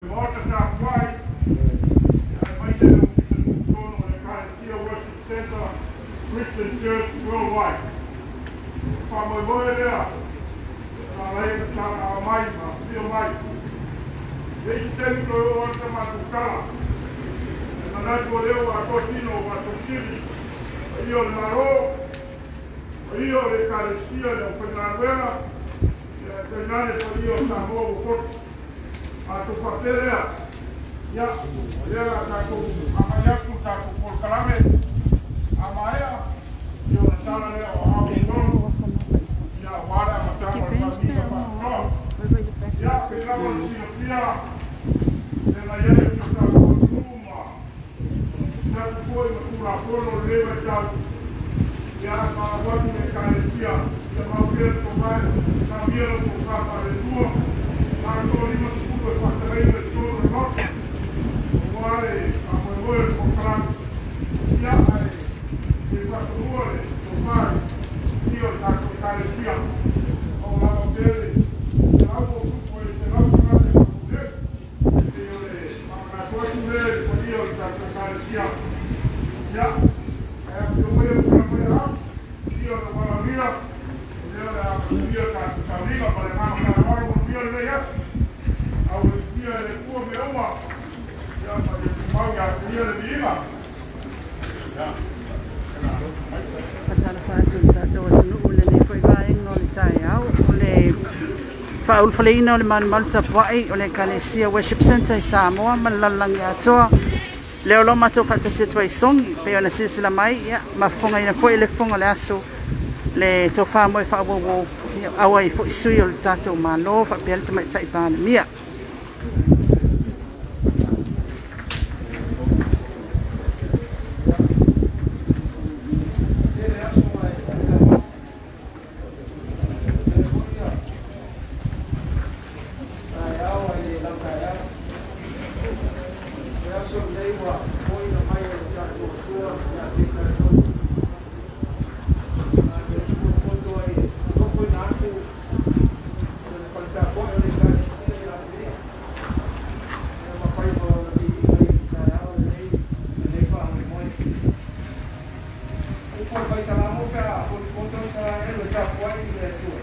Maota tapuai, aemaise le Ofisa Tutotonu o le Ekalesia Worship Centre Christian Church Worldwide. O le faamoemoe lea sa ala ai ona talaaga mai ma afifio mai. E leai se taimi toe oo atu sa matou tala, ae manatu o lea ua atoa tino o matou sili, paia o le Malo, paia o le Ekalesia, le aufaigaluega, ae tainane paia o Samoa ua poto. Matou faapea lea, ia, o lea o le a tatou agai atu i le tatou polokalame, a maea, ia ona tala lea o aao i totonu, ia aua le amataga o le faamiga faapitoa. Ia, pei lava ona silafia le na i ai o si o tatou atunuu ma manatu foi ma Tulafono o lenei vaitau, ia, e valaau atu i Ekalesia, ia mau pea le tofa, manuia lau tofa faale-Atua, tatou 50 e faatagaina i totonu o le Maota, aua le faamoemoe o le polokalame, ia, ae se i faatonua le tofa i le paia o le tatou Ekalesia, o lo o lava pea le 100 + 100 tagata e faamanuiaina. E pei o le faamanatu atu lea i le paia o le tatou Ekalesia, ia, ae afifio maia ma tula mai aao, ia ona valaaulia, o lea o le a amatalia le tatou sauniga. Ma le agaga faaaloalo, manuia lenei aso. Augafititia e le Atua mea uma, ia ma ia tumau ia te Ia le viiga. Ia. Faatalofa atu i le tatou atunuu i lenei foi vaega o le taeao. O le faaulufaleina o le malumalu tapuai o le Ekalesia Worship Centre i Samoa ma le lalolagi atoa. Lea o lo o matou faatasi atu ai i Sogi, pei ona silasila mai, ia, ma fofogaina foi le fofoga o le aso, le tofa moe faauauo, ia, auai foi sui o le tatou Malo faapea le Tamaitai Palemia. Tele aso ae lea foi ia taeao ae le lau taeao. Le aso lenei ua foina mai e le tatou Atua ia te tatou. Tatou te potopoto ai e alofoina atu o le faletapuai o le Ekalesia i Ateria. Ia mafai ma ona viiga i le taeao lenei, lenei faamoemoe. Upu o le Faisalamo pe a potopoto Isaraelu e tapuai i le Atua.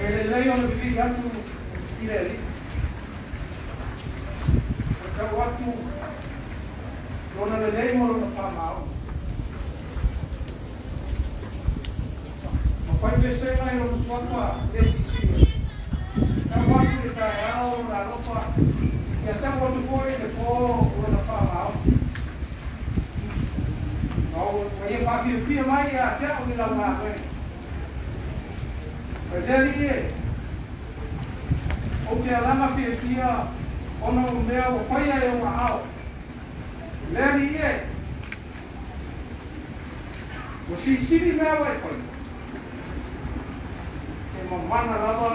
E lelei ona vivii atu i le Alii. Ua tau atu lona lelei ma lona faamaoni. Ma fai pesega i lona suafa le silisili. Tau atu i le taeao lona alofa, ia tau atu foi i le po lona faamaoni. Ma ia faafiafia mai ia te au i lau galuega. E le Alii e, ou te alama fiafia ona o mea ua faia e ou aao. Le Alii e, ua silisili mea ua e faia. E mamana lava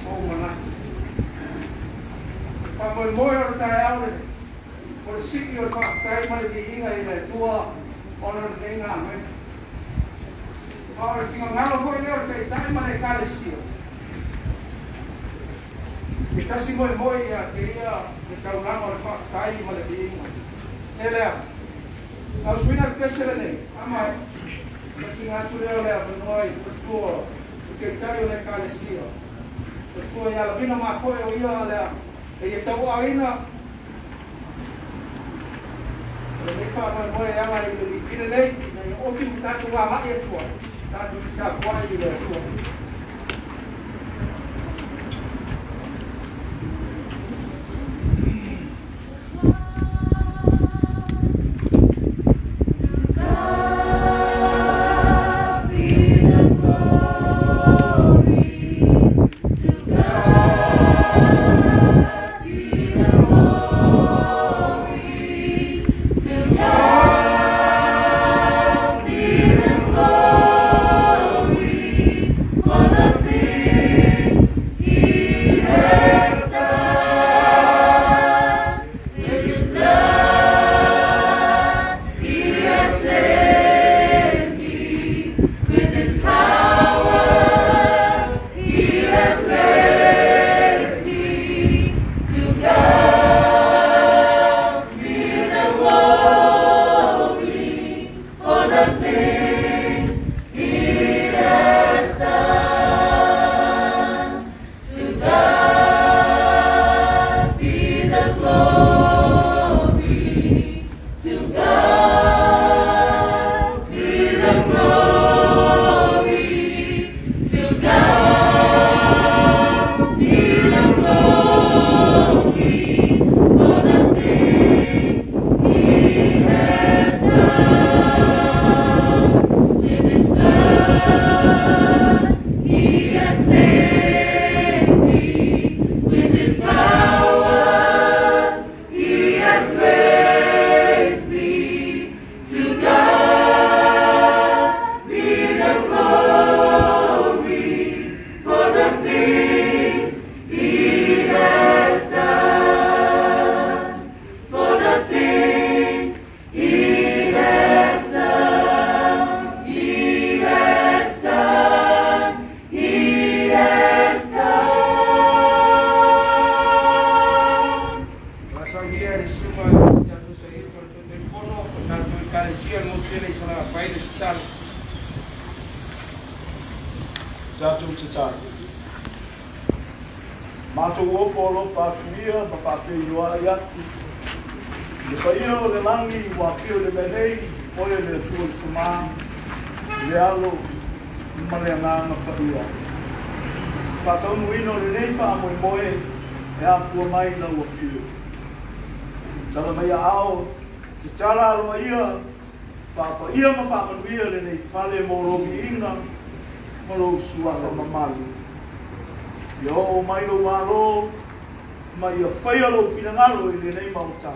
ou manatu. Faamoemoe o le taeao lenei, o le sii o le faafetai ma le viiga i le Atua ona o lenei galuega. Ma o le finagalo foi lea o le Taitai ma le Ekalesia, e tasi moemoe ia te ia le taulaga o le faafetai ma le viiga. E lea, a o suiga le pese lenei, ama e, na tuuina atu lea o le avanoa i faletua o le Taitai o le Ekalesia, faletua ia Lavina Mafoe o ia lea, e ia tauaaoina o lenei faamoemoe e ala i le wikina nei, ina ia oti ma tatou agai atu ai, tatou te tapuai i le Atua. God be the glory, to God be the glory, to God be the glory. Matou ofo alofa atu ia ma faafeiloai atu i le paia o le lagi ua afio i le mea nei, Oe le Atua le Tama, le Alo ma le Agaga Paia. Faataunuuina o lenei faamoemoe e afua mai i lau afio. Tala mai aao, tatala aloaia, faapaia ma faamanuia lenei fale mo lou viiga ma lou suafa mamalu. Ia oo mai lou Malo ma ia faia lou finagalo i lenei Maota.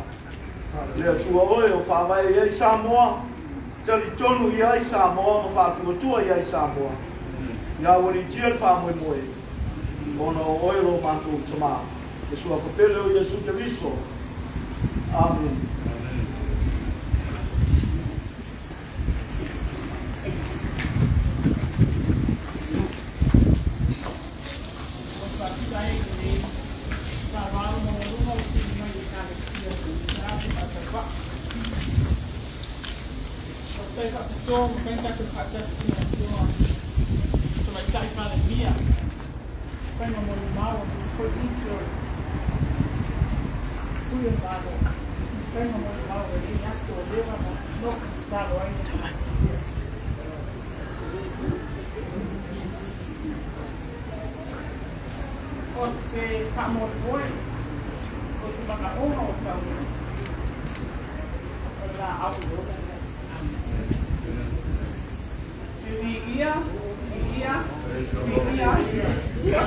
Le Atua oe o faavae i ai Samoa, talitonu i ai Samoa ma faatuatua i ai Samoa. Ia aualiitia le faamoemoe, ona o oe lo matou Tama, le Suafa pele o Iesu Keriso. Amene. Ua faafetai i lenei faaaloalo maualuga ua tuuina mai i le Ekalesia i le faatauvaa. Faafetai faapitoa ua mafai ona tatou faatasi i le Afioga Tamaitai Palemia, faiga molimau aemaise foi nisi o le Tui o le Malo i faiga molimau o lenei aso ua leva ona nofo tatalo ai le Ekalesia. O se faamoemoe, o se manaoga o tau o le laau i ola. Viia, viia, viia.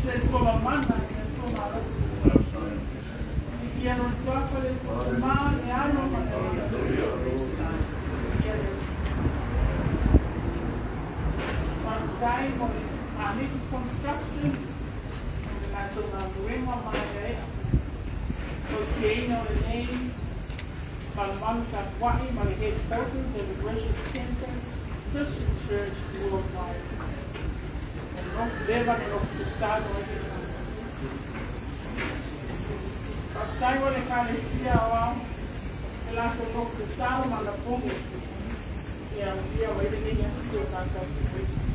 Le Atua mamana, le Atua malosi. Viia lona suafa le Tama, le Alo ma le Agaga. Viia le Faafetai mo le Aniki Construction mo le latou galuega maeaea tausiaina o lenei malumalu tapuai ma le headquarters o le Worship Centre Christian Church Worldwide. O nofo leva na nofo tatalo ai le Ekalesia. Faafetai mo le Ekalesia aoao le latou nofo tatalo ma lafoga ia amuia mai lenei aso sa tautuina.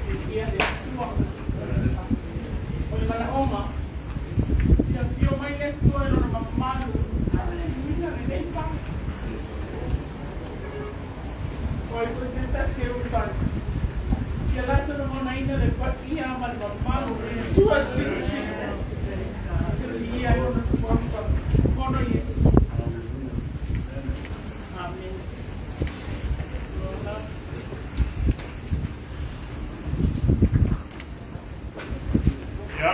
Viia le Atua. O le manaoga, ia afio mai le Atua i lona mamalu, tuuina lenei fale. O ai foi se tasi e ufale. Ia latou lagonaina le paia ma le mamalu o le Atua silisili ese. Viia ai lona suafa, ona Iesu. Amene. Ia,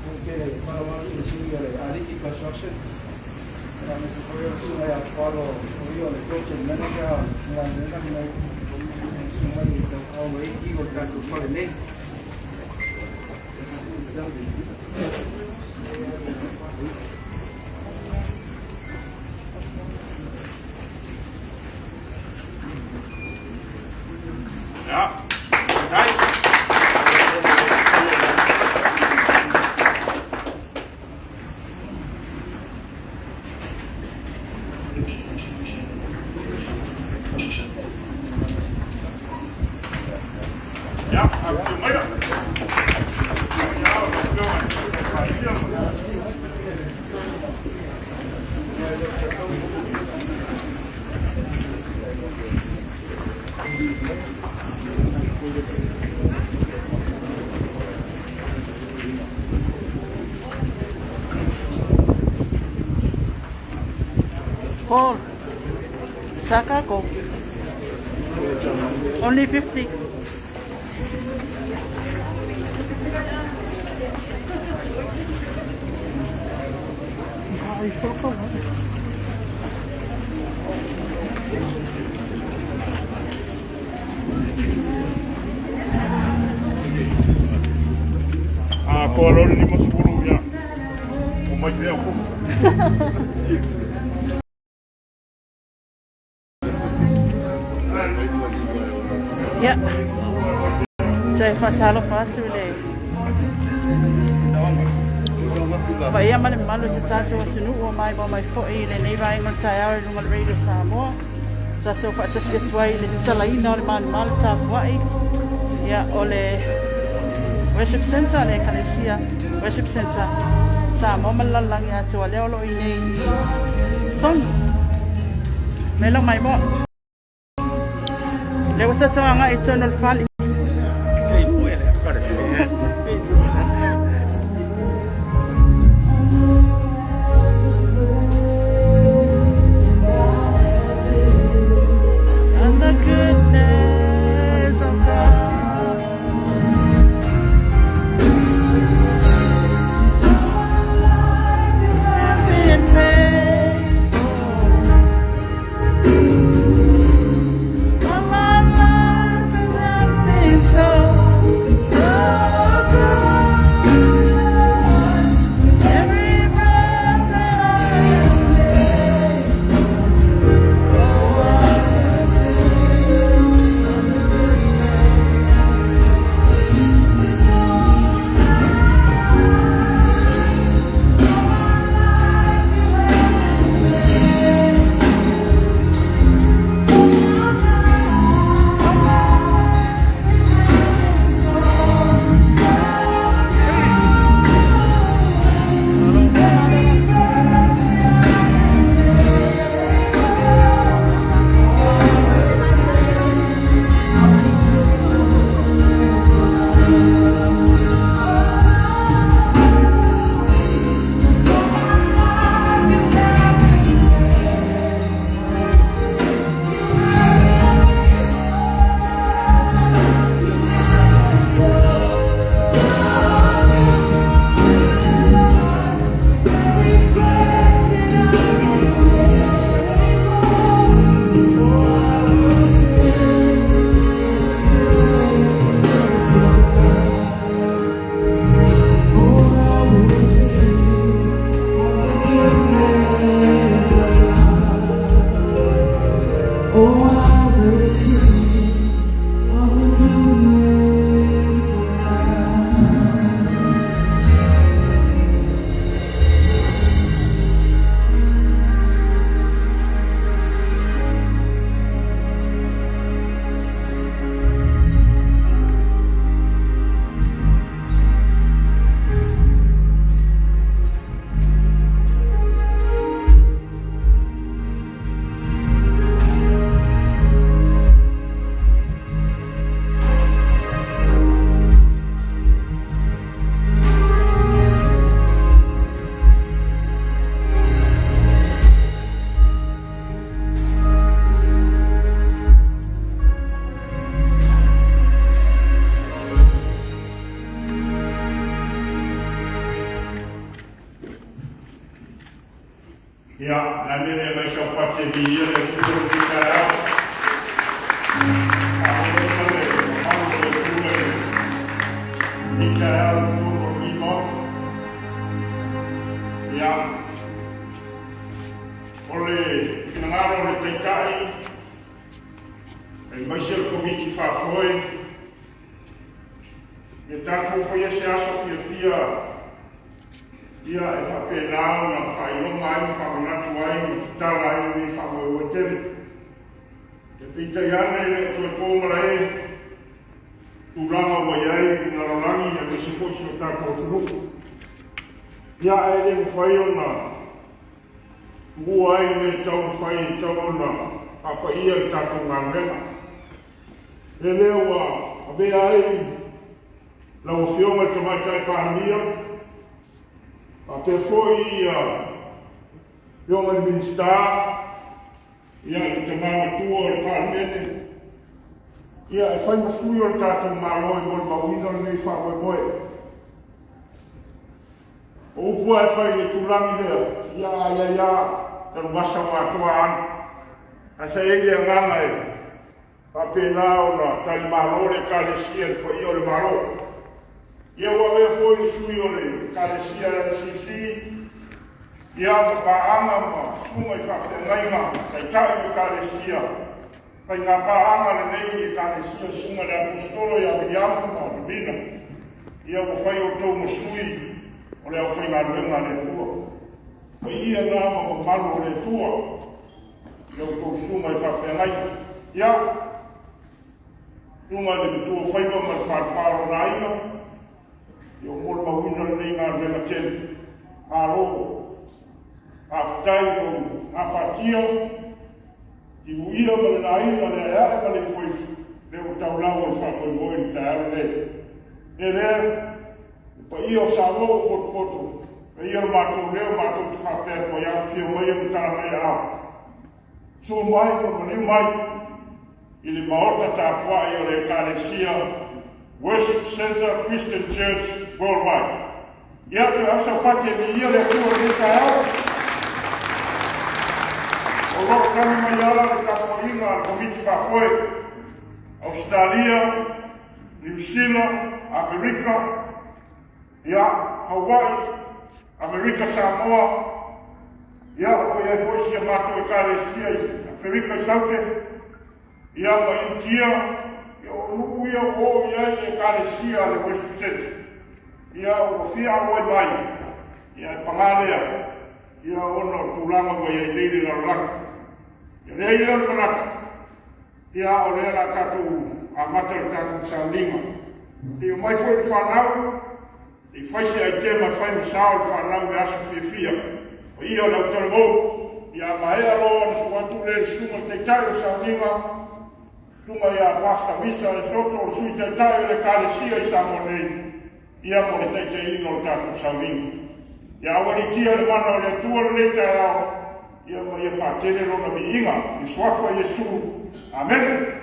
Ou te faaloalo i le sui o le Aliki Construction, aemaise foi o le susuga ia Tualo o ia o le project manager o le galuega lenei, le susuga i le tauau laiti o le tatou fale nei. Ia, faafetai. Ia, afifio maia. Ia, lau Afioga i le Palemia ma Paul, Saka, go. Only 50. A toa loa le 50, ia, omai pea o kofu. Ia, toe faatalofa atu i le Paia ma le mamalu o si o tatou atunuu ua maimoa mai foi i lenei vaega o le taeao i luga o le Radio Samoa. Tatou faatasi atu ai i le tatalaina o le malumalu tapuai ia, o le Worship Center, le Ekalesia Worship Center Samoa ma le lalolagi atoa lea o lo o i nei i Sogi. Me lau maimoa. Lea ua tatou agai i totonu o le fale. And the goodness of God. Been faithful. All my life you have been so, so good. Every breath that I am oh, I will sing of the goodness. Oh, I will sing of the goodness of God. Ia, la mea lea mai sau pate viia le Atua i lenei taeao. Faamalo le mamalu o le Atua i lenei taeao i totonu o lenei Maota. Ia, o le finagalo o le Taitai, aemaise o le Komiti Faafoe, ia tatou faia se aso fiafia Ia, e faapena ona faailoga ai ma faamanatu ai ma tatala ai lenei faamoemoe tele. Ia peitai ane e le o toe po malae tulaga ua i ai le lalolagi aemaise foi si o tatou atunuu. Ia, ae le mafai ona tuua ai le mea e tatau ona fai, e tatau ona faapaia le tatou galuega. Le lea ua avea ai Lau Afioga i le Tamaitai Palemia, faapea foi Afioga i le Minisita, ia le tama matua o le Palemene, ia e fai ma sui o le tatou Malo e molimauina lenei faamoemoe. O upu lava e fai i le tulagi lea, ia a i ai lava tanuvasa ua atoa anu. Ae sa i ai le agaga e Faapena ona talimalo le Ekalesia i le paia o le Malo. Ia ua avea foi le sui o le Ekalesia LCC, ia ma paaga ma susuga i faafeagaiga taitai o Ekalesia, faiga paaga lenei Ekalesia susuga i le Aposetolo ia Viliamu ma Lavina. Ia ua fai outou ma sui o le aufaigaluega a le Atua. Paia na ma mamalu o le Atua i la outou susuga i faafeagaiga. Ia, susuga i le Matuafaiva ma le falefa o lona aiga, ia ua molimauina lenei galuega tele. Malo, faafetai i lou gapatia, timuia ma le laina, le aeae ma le ifoifo, lea ua taulau o le faamoemoe i le taeao lenei. E lea, le paia o Samoa ua potopoto, paia o le matou leo matou te faapea atu ai, afifio maia ma tala mai aao. Susu mai ma maliu mai i le maota tapuai o le Ekalesia Worship Center Christian Church Worldwide. Ia, toe ave sau fati e viia le Atua i lenei taeao. O lo o tali mai lava le tapuaiga a le Komiti Faafoe, Ausetalia, Niu Sila, Amerika, ia, Hawaii, Amerika Samoa, ia, ua i ai foi si a matou Ekalesia i Aferika i Saute, ia, ma Initia, ia, o nuu ia ua oo i ai le Ekalesia a le Worship Center. Ia, ua fia auai mai, ia, e paga lea, ia, ona o tulaga ua i ai nei le lalolagi. Ia, lea ia o le manatu, ia, o lea o le a tatou amata le tatou sauniga. Se i omai foi le fanau, se i fai se aitema e fai ma sao le fanau i le aso fiafia. Paia o le autalavou, ia a maea loa ona tuu atu lea i le susuga i le Taitai o le sauniga, susuga ia Pastor Misa Lesoto, o le Sui Taitai o le Ekalesia i Samoa nei, ia mo le taitaiina o le tatou sauniga. Ia aualiitia le mana o le Atua lenei taeao, ia ma ia faatele lona viiga. I le suafa o Iesu. Amene.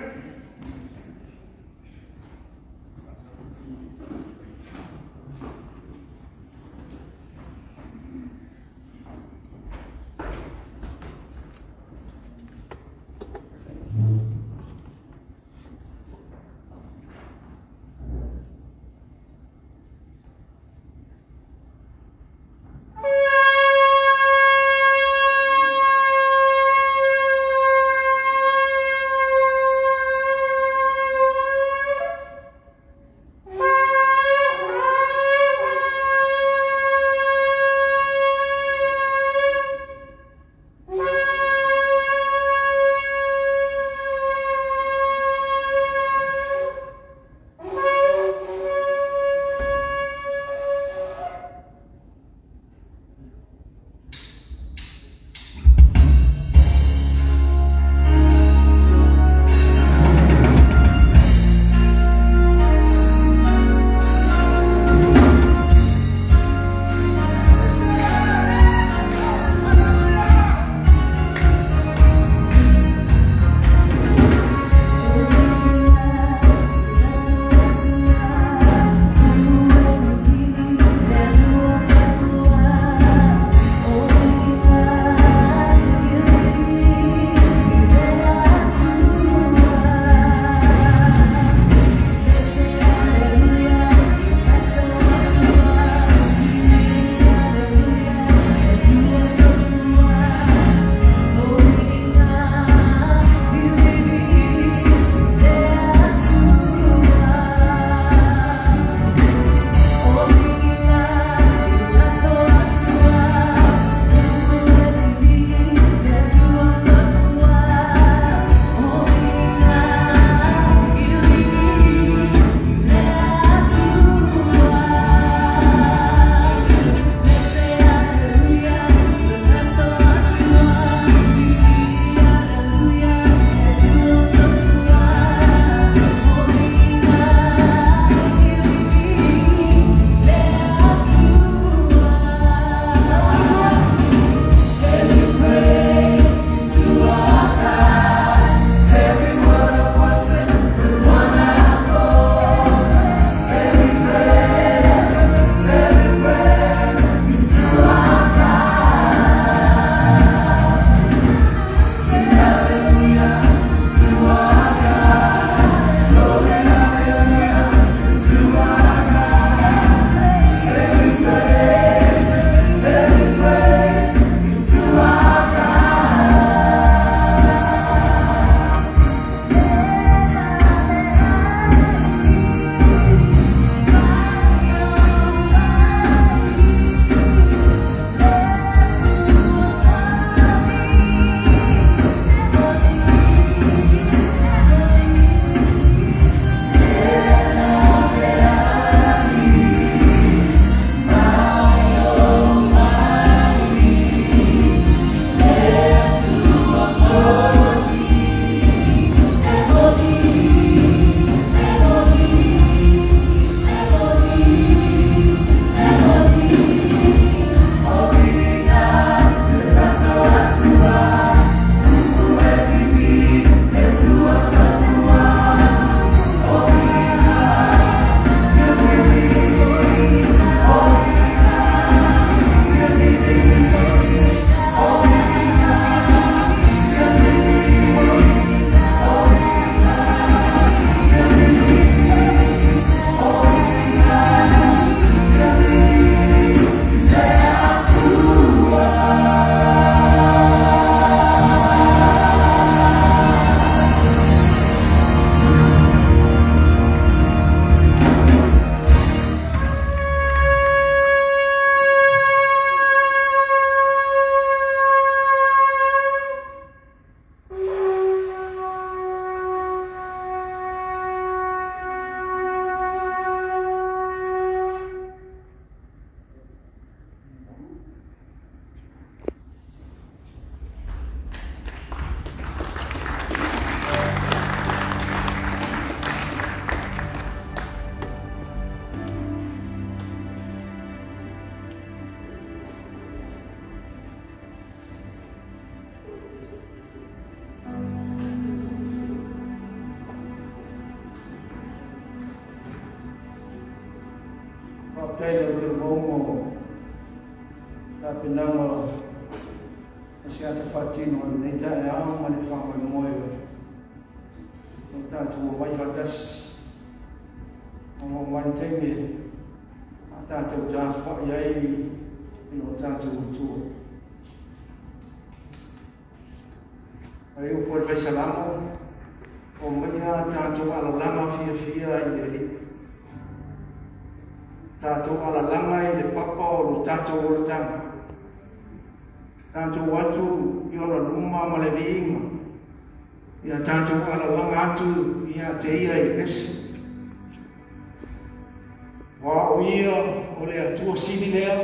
Faafetai i le Autalavou mo tapenaga o asiata faatino o lenei taeao ma le faamoemoe o tatou omai faatasi. Ua oo mai le taimi a tatou tapuai ai i lo tatou Atua. Ai upu a le Faisalamo, Omaia tatou alalaga fiafia i le Alii. Tatou alalaga i le papa o lo tatou olataga. Tatou atu i ona luma ma le viiga. Ia tatou alalaga atu ia te ia i le pese. Aua o ia o le Atua sili lea,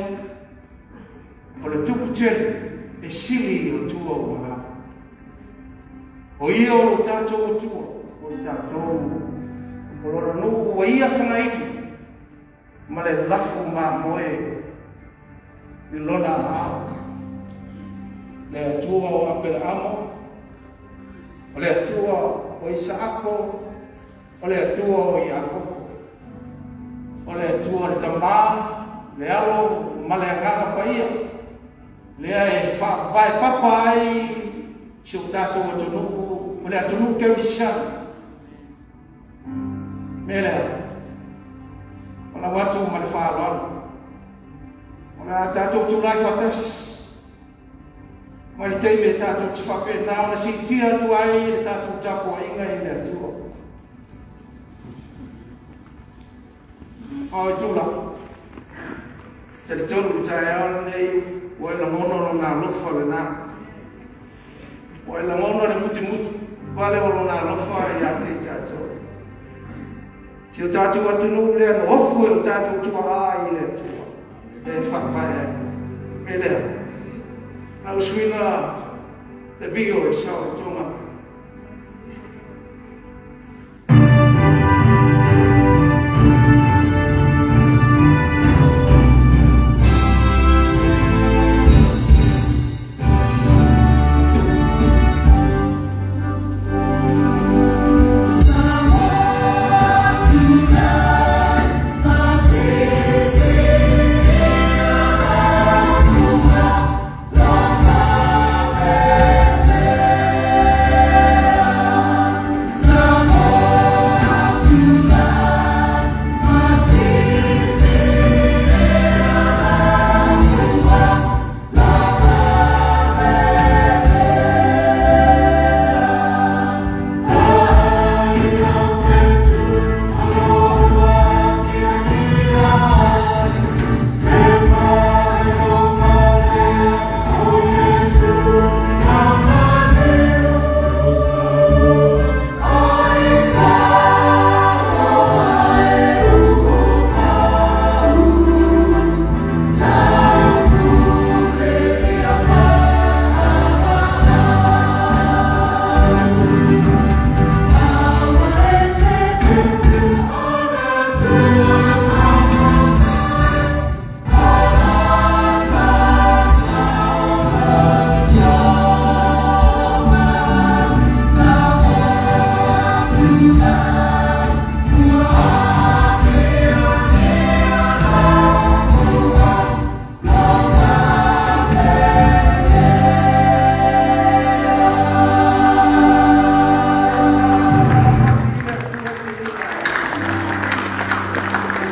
o le tupu tele e sili i Atua ua lava. O ia o lo tatou Atua, o le tatou o lona nuu ua ia fanaina ma le lafu mamoe i lona aao. Le Atua o Aperaamo, o le Atua o Isaako, O le Atua o Iakopo, o le Atua le Tamā, le Alo ma le Agaga Paia, lea e faavae papa ai si o tatou atunuu, o le atunuu kerisiano. Mea lea, palau atu ma le faaaloalo, o le a tatou tulai faatasi, Mai le taimi e tatou te faapena ona siitia atu ai le tatou tapuaiga i le Atua. Ao e tula. Talitonu le taeao lenei ua e lagona lona alofa lena. Ua e lagona le mutimuti vale o lona alofa ia te i tatou. Si o tatou atunuu lea na ofo e o tatou tuaa i le Atua. E faavae ai. Me lea, na usuina le vio o le saolotoga.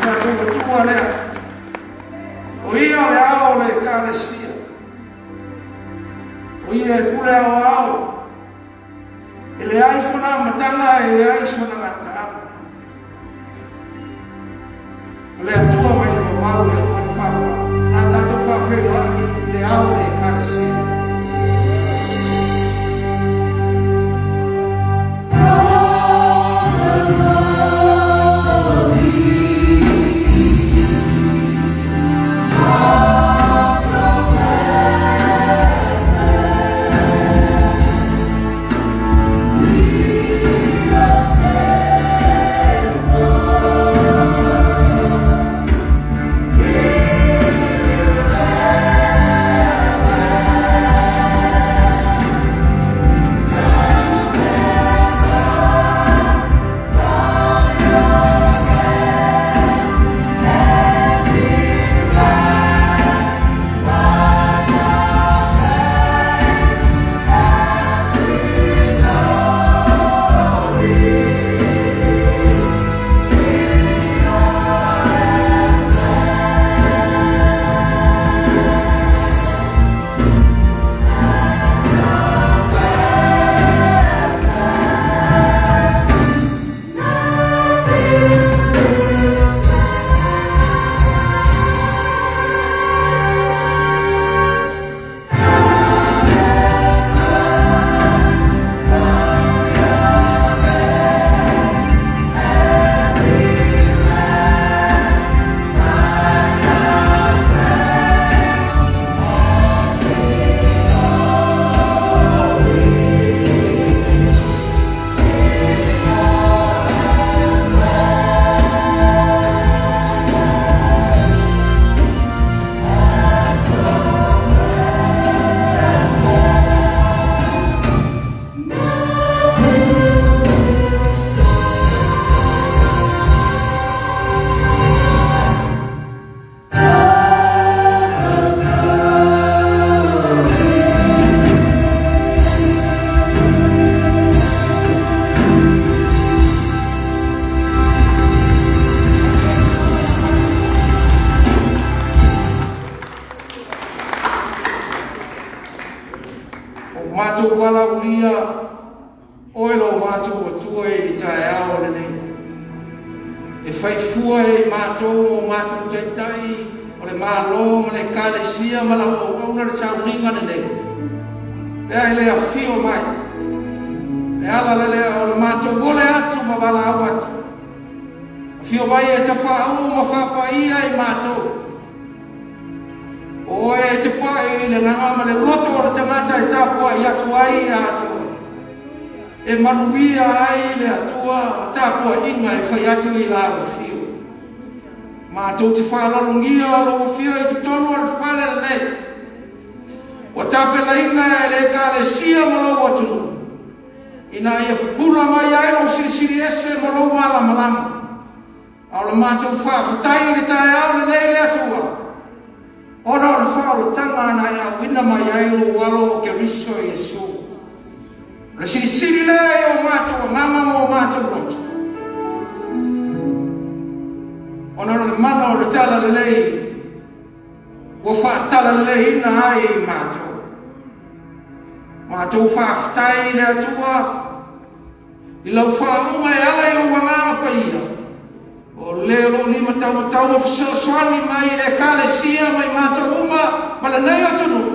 Tatou Atua lea. O ia o le ao o le Ekalesia. O ia e pule aoao. E leai sona amataga, e leai sona gataaga. O le Atua mai le vavau e o le faaaloalo. Na tatou faafeiloai i le ao o le Ekalesia. valaaulia oe lo matou Atua i le taeao lenei. E faifua e matou o matou taitai o le Malo ma le Ekalesia ma lau auauna le sauniga lenei. Lea e le afio mai. E ala le lea o le matou ole atu ma valaau atu. Afio mai e tafauu ma faapaia i matou. O oe e te pai i le agaga ma le loto o le tagata e tapuai atu ai ia te oe. E manuia ai le Atua tapuaiga e fai atu i lau afio. Matou te faaaloalogia o lou afio i totonu o le fale lenei. Ua tapenaina e le Ekalesia ma lou atunuu, ina ia pupula mai ai lou silisili ese ma lou malamalama. A o le matou faafetai i le taeao lenei le Atua, ona o le faaolataga na e auina mai ai lou alo o Keriso Iesu. O le silisili lea i o matou agaga ma o matou loto, ona o le mana o le talalelei ua faatalaleileina ai i matou. Matou faafetai i le Atua i lau faauuga e ala i lou agaga paia, o le o loo limataumatau ma fesoasoani mai i le Ekalesia ma i matou uma ma lenei atunuu.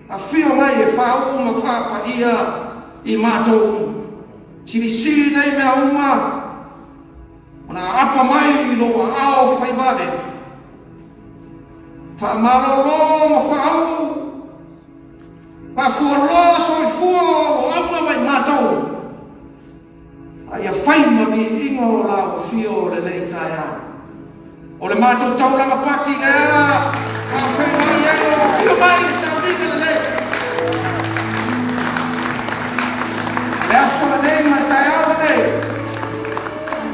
Afio mai e faauu ma faapaia i matou uma. Silisili nei mea uma ona aapa mai i lou aao faivavega. Faamalolo ma faauu, faafualoa soifua o auauna ma i matou, a ia fai ma viiga o lau afio o lenei taeao. O le matou taulaga pati lea, faafeiloai ai lou afio mai i le sauniga lenei. Le aso lenei ma le taeao lenei,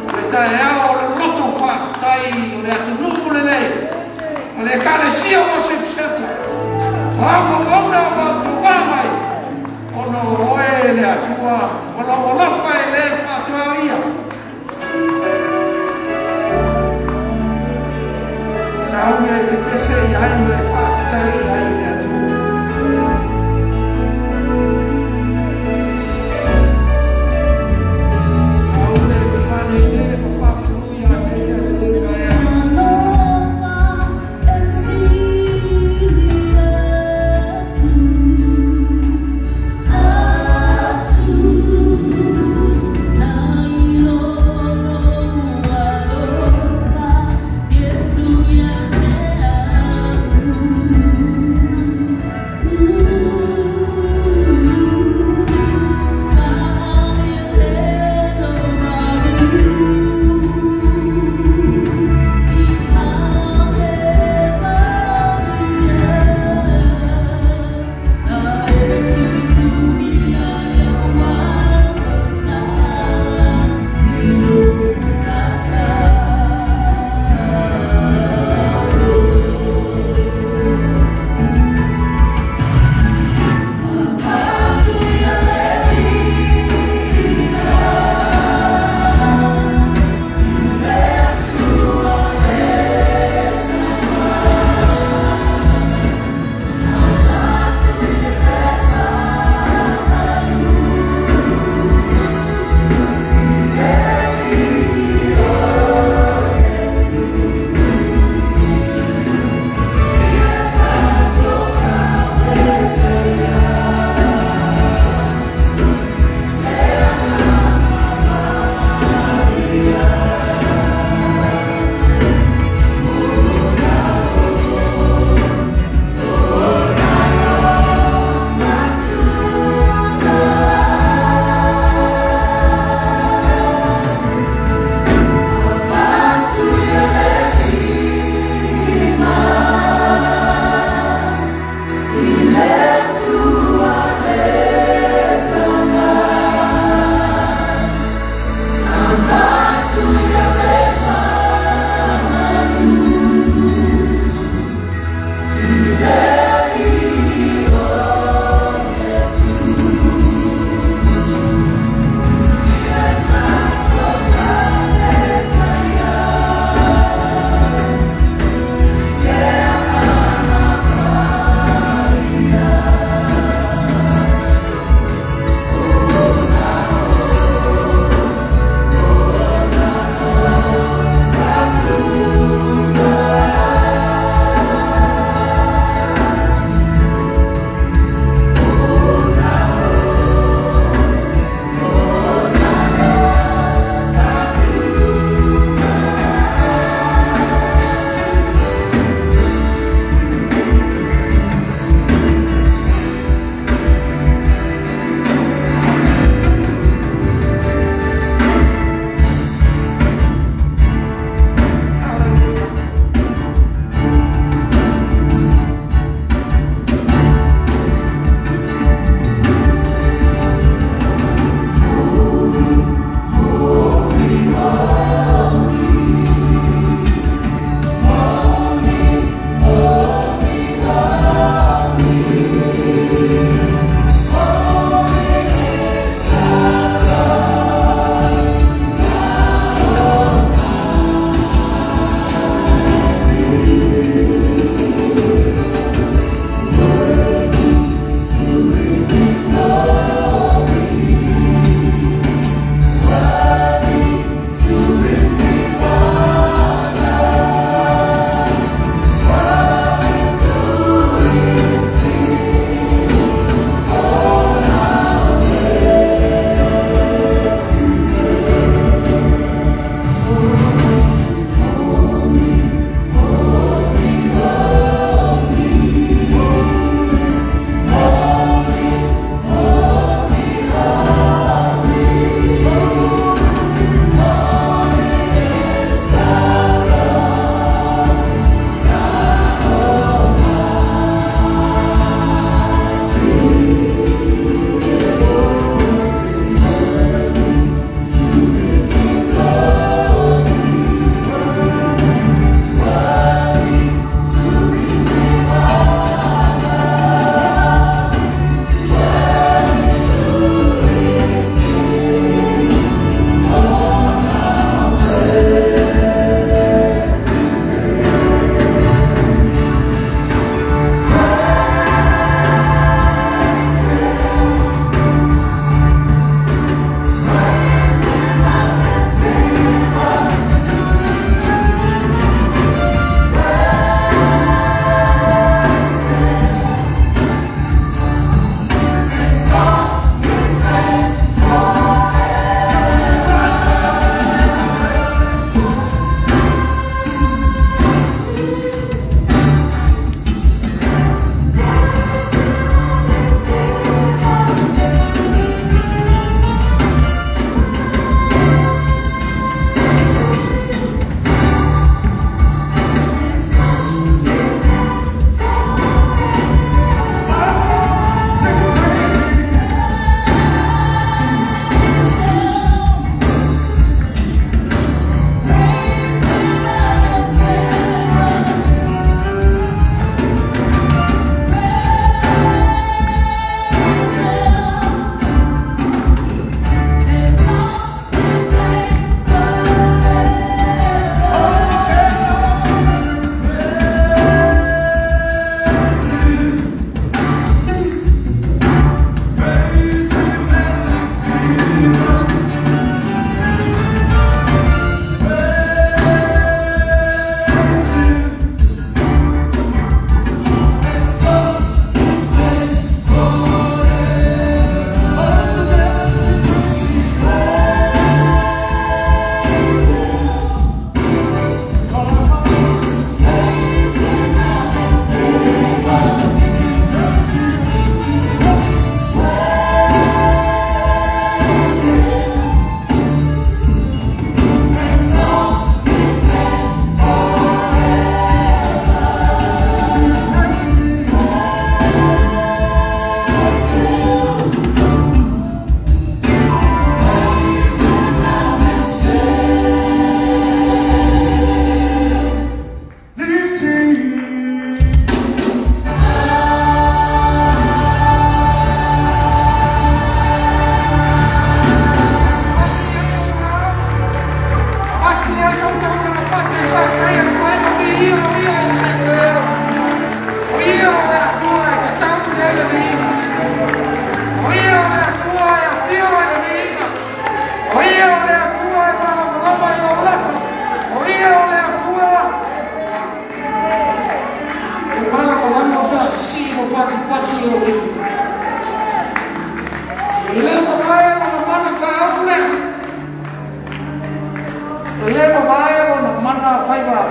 o le taeao o le loto faafetai o le atunuu lenei, o le Ekalesia Worship Center. O au auauna o matou mai, ona o oe le Atua, o lou alofa e le faatuaia. Sauni e te pese i ai ma e faafetai i ai le Atua. Sauni e te fanene ma faamanu ia te ia le taeao.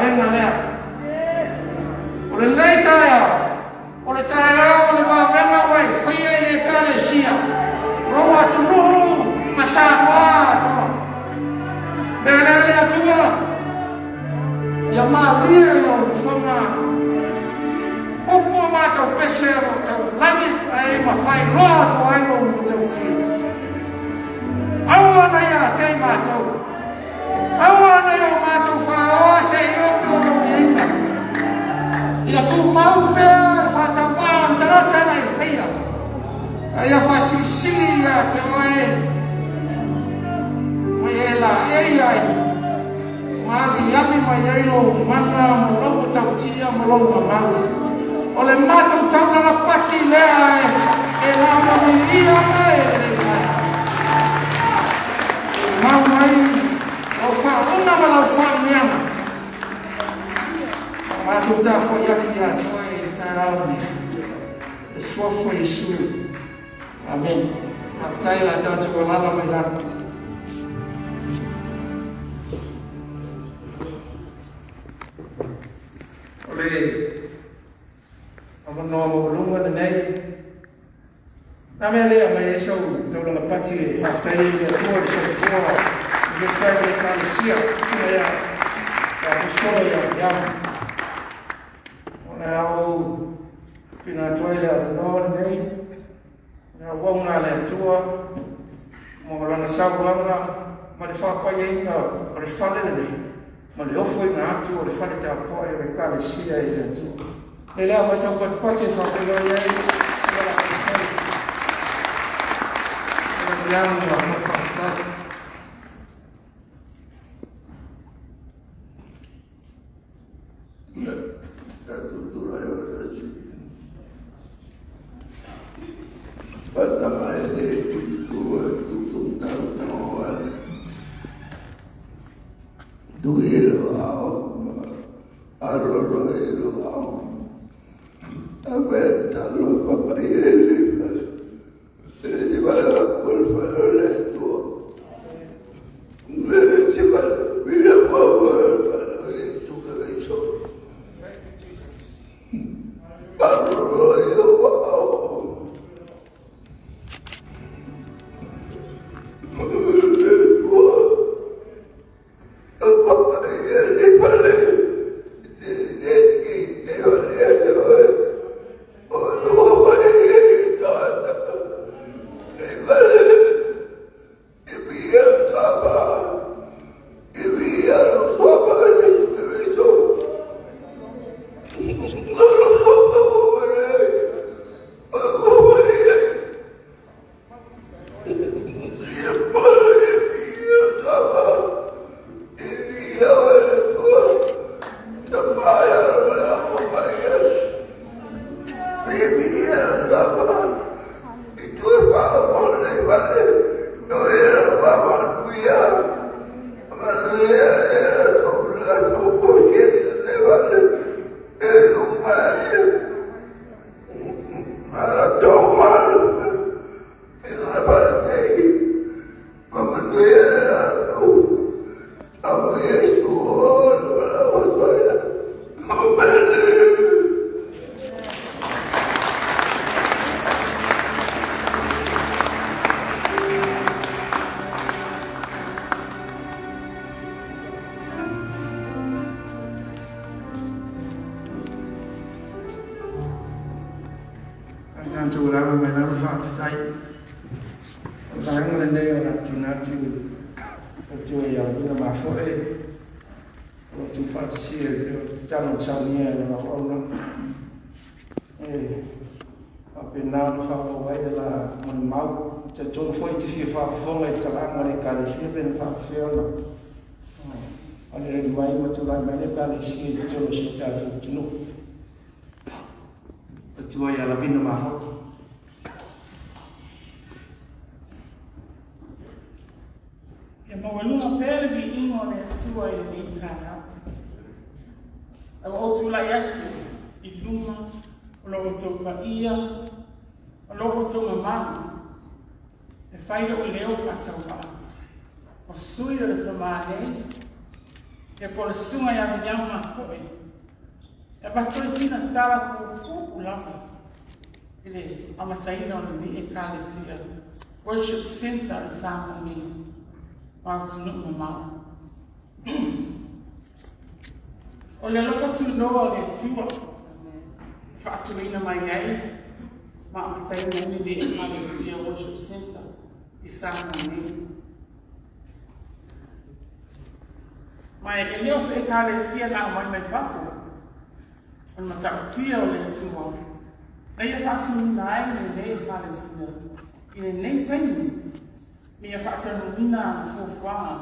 vavega lea. O lenei taeao, o le taeao o le vavega ua e faia i le Ekalesia, lou atunuu ma Samoa atoa. Mea lea le Atua, ia malie i lou fofoga upu o matou pese o lo o taulagi ai ma faailoa atu ai lou matautia. Aua na ia te i matou, aua na ia o matou faaoa se i oto o lou viiga. Ia tumau pea le faatauvaa o le tagata na e faia, a ia faasilisili ia te oe mai e laei ai ma aliali mai ai lou mana ma lou matautia ma lou mamalu. O le matou taulaga pati lea e laualuia ana e lenei taeao. Mau mai lau faauuga ma lau faamanuiaga. Matou tapuai atu ia te oe i le taeao lenei. Le suafa o Iesu. Amene. Faafetai la tatou alala mai lalo. O le avanoa maualuga lenei. Na mea lea mai ai sau taulaga pati e faafetai ai i le Atua le soifua i le tai o le Ekalesia, sina ia Apostola ia Iamu. O le ao tuuina atu ai le avanoa lenei, le auauna a le Atua mo lana saunoaga ma le faapaiaina o le fale lenei ma le ofoina atu o le fale tapuai o le Ekalesia i le Atua. E lea mai sau patupati e faafeiloai ai sina la Apostola. O le Iamu ma faafetai. Tatou lava mai lalo faafetai. O le vaega lenei o le a tuuina atu i le faletua ia Lina Mafoe o lo o tuufaatasia i le tatalo na saunia e lana auauna e faapena ona faaauau ai le la molimau. E talitonu foi e te fia faafofoga i le talaga o le Ekalesia pe na faapefea ona aliali mai ma tulai mai le Ekalesia i totonu o si o tatou atunuu. Faletua ia Lavina Mafoe. Ia maualuga pea le viiga o le Atua i lenei taeao. A ua ou tulai atu i luma o lo outou paia, o lo outou mamalu, e fai lou leo faatauvaa, o sui o le tama nei, Ia po o le susuga ia Viliama foi. E avatu ai sina tala puupuu lava i le amataina o lenei Ekalesia Worship Centre i Samoa nei ma atunuu mamao. O le alofa tunoa o le Atua e faatuina mai ai ma amataina ai lenei Ekalesia Worship Centre i Samoa nei. Ma e le o se Ekalesia na aumai mai fafo, o le matautia o le Atua, na ia faatuina ai lenei Ekalesia i lenei taimi, ma ia faataunuuina ana fuafuaga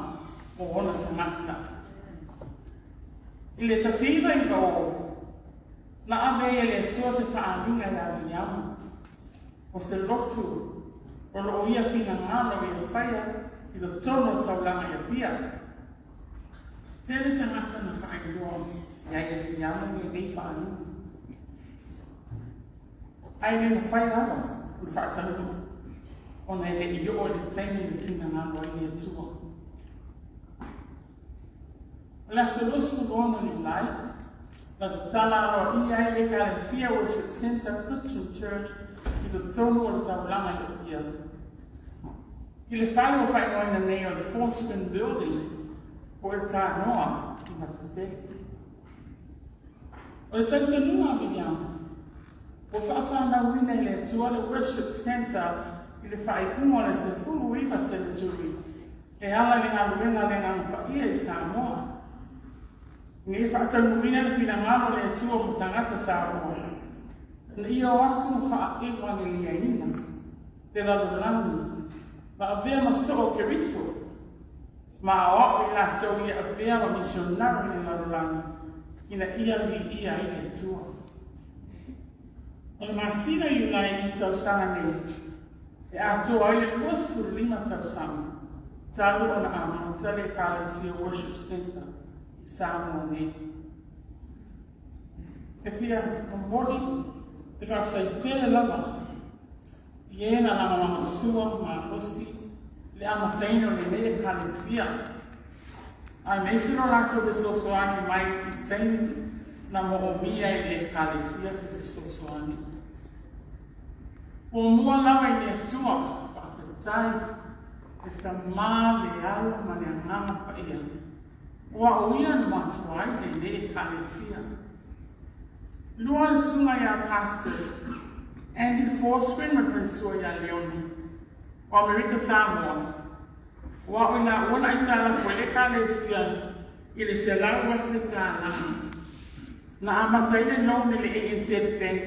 mo ona tagata. I le 1990, na ave ai e le Atua se faaaliga ia Miriama, o se lotu o lo o ia finagalo ia faia i totonu o le taulaga i Apia. Tele tagata na faailoa i ai e Miriama lenei faaaliga. Ae le mafai lava ona faataunuu ona e le i oo i le taimi na finagalo ai le Atua. O le aso 26 o Iulai, na tatala aloaia ai le Ekalesia Worship Centre Christian Church i totonu o le taulaga i Apia. I le fale ua faaigoaina nei o le Foreskin Building po o le Tanoa i Matafele. O le talitonuga a Miriama, ua faafanauina e le Atua le Worship Centre i le faaiuga o le 19 seneturi e ala i le galuega a le Agaga Paia i Samoa. Ina ia faataunuuina le finagalo o le Atua mo tagata Samoa, ina ia o atu ma faaevaneliaina le lalolagi ma avea ma soo o Keriso, ma aoao i latou ia avea ma misionari i le lalolagi ina ia viia ai le Atua. O le masina o Iulai i le tausaga nei, e atoa ai le 25 tausaga talu ona amata le Ekalesia Worship Centre i Samoa nei. E fia momoli le faafetai tele lava i e na lagolagosua malosi i le amataina o lenei Ekalesia, aemaise lo latou fesoasoani mai i taimi na moomia e le Ekalesia se fesoasoani. Muamua lava i le Atua, faafetai le Tama, le Alo ma le Agaga Paia, ua o ia na mafua ai lenei Ekalesia. Lua le susuga ia Pastor Andy Forsgren ma le faletua ia Leone o Amerika Samoa, ua o i laua na aitalafu ai le Ekalesia i le $100,000. Na amata ai le loan i le ANZ Bank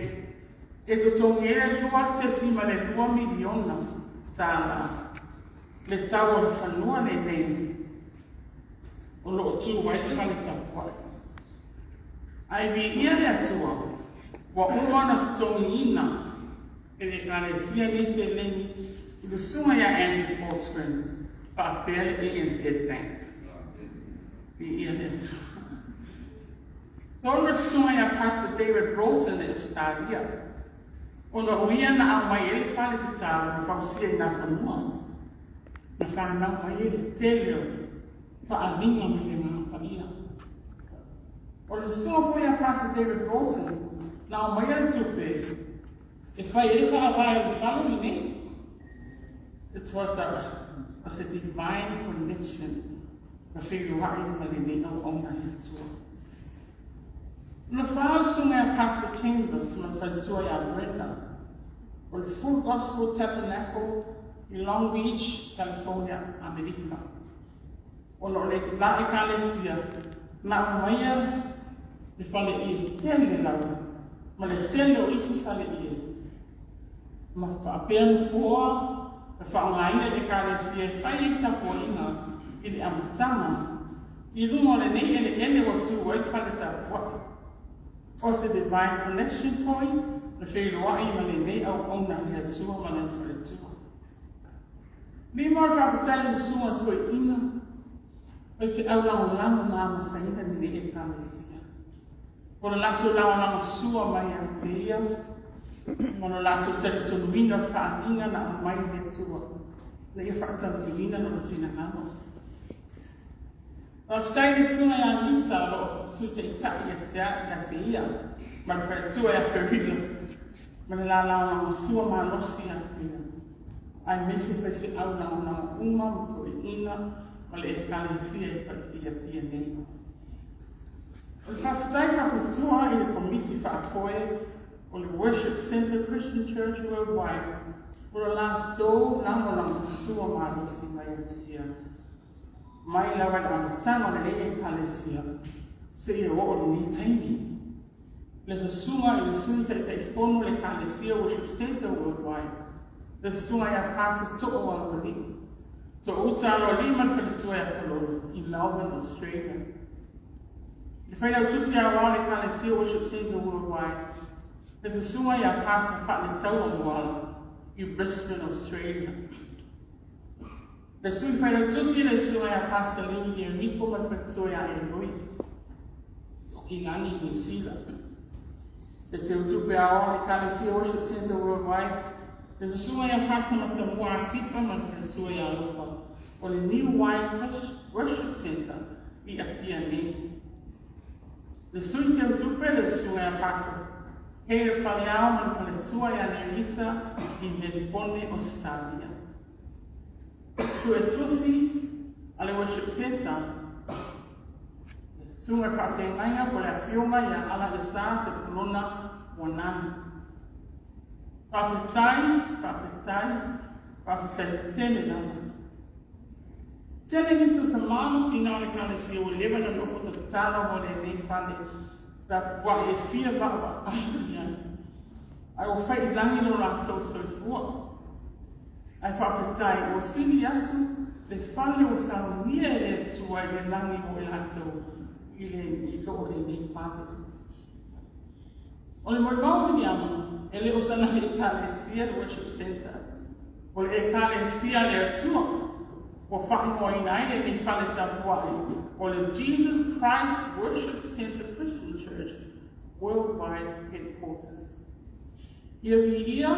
e totogi ai le $2.2 miliona le tau o le fanua lenei o lo o tu ai le fale tapuai. Ae viia le Atua, ua uma ona totogiina e le Ekalesia nei seleni i le susuga ia Andy Forsgren faapea le ANZ Bank. Viia le Atua. Tonu le susuga ia Pastor David Broughton i Ausetalia, ona o ia na aumai ai le fale tatalo na fausia i Nafanua, na fanau mai ai le tele o faaaliga mai le Agaga Paia. O le susuga foi ia Pastor David Broughton na aumaia le tupe e fai ai le faavae o le fale lenei. It was a divine connection na feiloai ma lenei auauna a le Atua. Na fa le susuga ia Pastor Chambers ma le faletua ia Brenda o le Full Gospel Tabernacle i Long Beach, California, Amerika. Ona o le la Ekalesia na aumaia le faleie tele lava ma le tele o isi faleie ma faapea nofoa na faaaogaina e le Ekalesia e fai ai tapuaiga i le amataga i luga o lenei eleele ua tu ai le fale tapuai. O se divine connection foi na feiloai ma lenei auauna a le Atua ma lona faletua. Lima o le faafetai i le susuga toeaina o le feau lagolago na amataina lenei Ekalesia. O le latou lagolagosua mai ia te ia ma lo latou talitonuina o le faaaliga na aumai e le Atua ina ia faataunuuina lona finagalo. Faafetai i le Susuga ia Lisa o lo o Sui Taitai ia te au ia te ia ma le faletua ia Ferilo ma le la lagolagosua malosi ia te ia, aemaise faifeau lagolago uma ma toeaiina ma le Ekalesia i i Apia nei. O le faafetai faapitoa i le Komiti Faafoe o le Worship Centre Christian Church Worldwide mo le latou lagolagosua malosi mai ia te ia mai lava i le amataga o lenei Ekalesia seia oo i lenei taimi. Le Susuga i le Sui Taitaifono o le Ekalesia Worship Centre Worldwide, le Susuga ia Pasi Too Aloalii, Toouta Aloalii ma le Faletua ia Palolo i Melbourne, Australia. Le Failautusi Aoao o le Ekalesia Worship Centre Worldwide, le Susuga ia Pasi Faaletaua Moala i Brisbane, Australia. Le Sui Failautusi le Susuga ia Pastor Lee Ieriko ma le Faletua ia Eloi o Kilani i Niu Sila. Le Teutupe Aoao le Ekalesia Worship Centre Worldwide, le Susuga ia Pastor Matamua Asipa ma le Faletua ia Alofa o le New Wine Worship Centre i Apia nei. Le Sui Teutupe le Susuga ia Pastor Caleb Faleao ma le Faletua ia Nerissa i Melipone, Ausetalia. Suetusi a le Worship Centre, le Susuga i le Faafeagaiga po o le Afioga ia Ala Esa Sepulona Moananu. Faafetai, faafetai, faafetai tele lava. Tele nisi o tama ma tina o le Ekalesia ua leva ona nofo tatalo mo lenei fale tapuai e fia vaavaai i ai, ae ua fai i lagi lo latou soifua. Ae faafetai ua sili atu le fale ua saunia e le Atua i le lagi mo i latou i le i lo lenei fale. O le molimau Wiliama, e le o sana Ekalesia le Worship Centre. O le Ekalesia a le Atua ua faaigoaina ai lenei fale tapuai o le Jesus Christ Worship Centre Christian Church Worldwide Headquarters. Ia viia,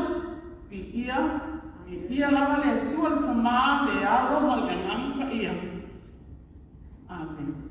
viia, viia lava le Atua le Tama, le Alo ma le Agaga Paia. Amen. Amen.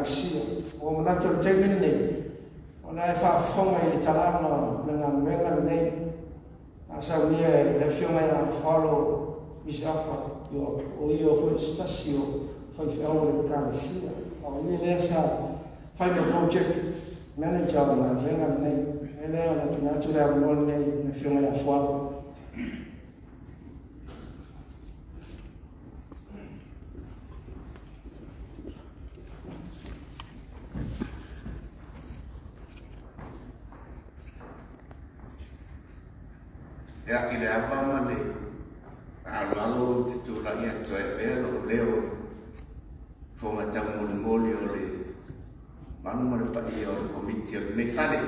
Ekalesia. Ua manatu o le taimi lenei, o la e faafofoga i le talaga o le galuega lenei na saunia e le Afioga ia Falo Misiafa, o ia foi se tasi o faifeau o le Ekalesia. A o ia lea sa fai ma project manager o le galuega lenei. O le mea lea, ona tuuina atu le avanoa lenei i le Afioga ia Fualo. Ia, i le ava ma le faaaloalo ou te tulai atu ai e avea lou leo i fofoga taumolimoli o le malu ma le paia o le Komiti o lenei fale.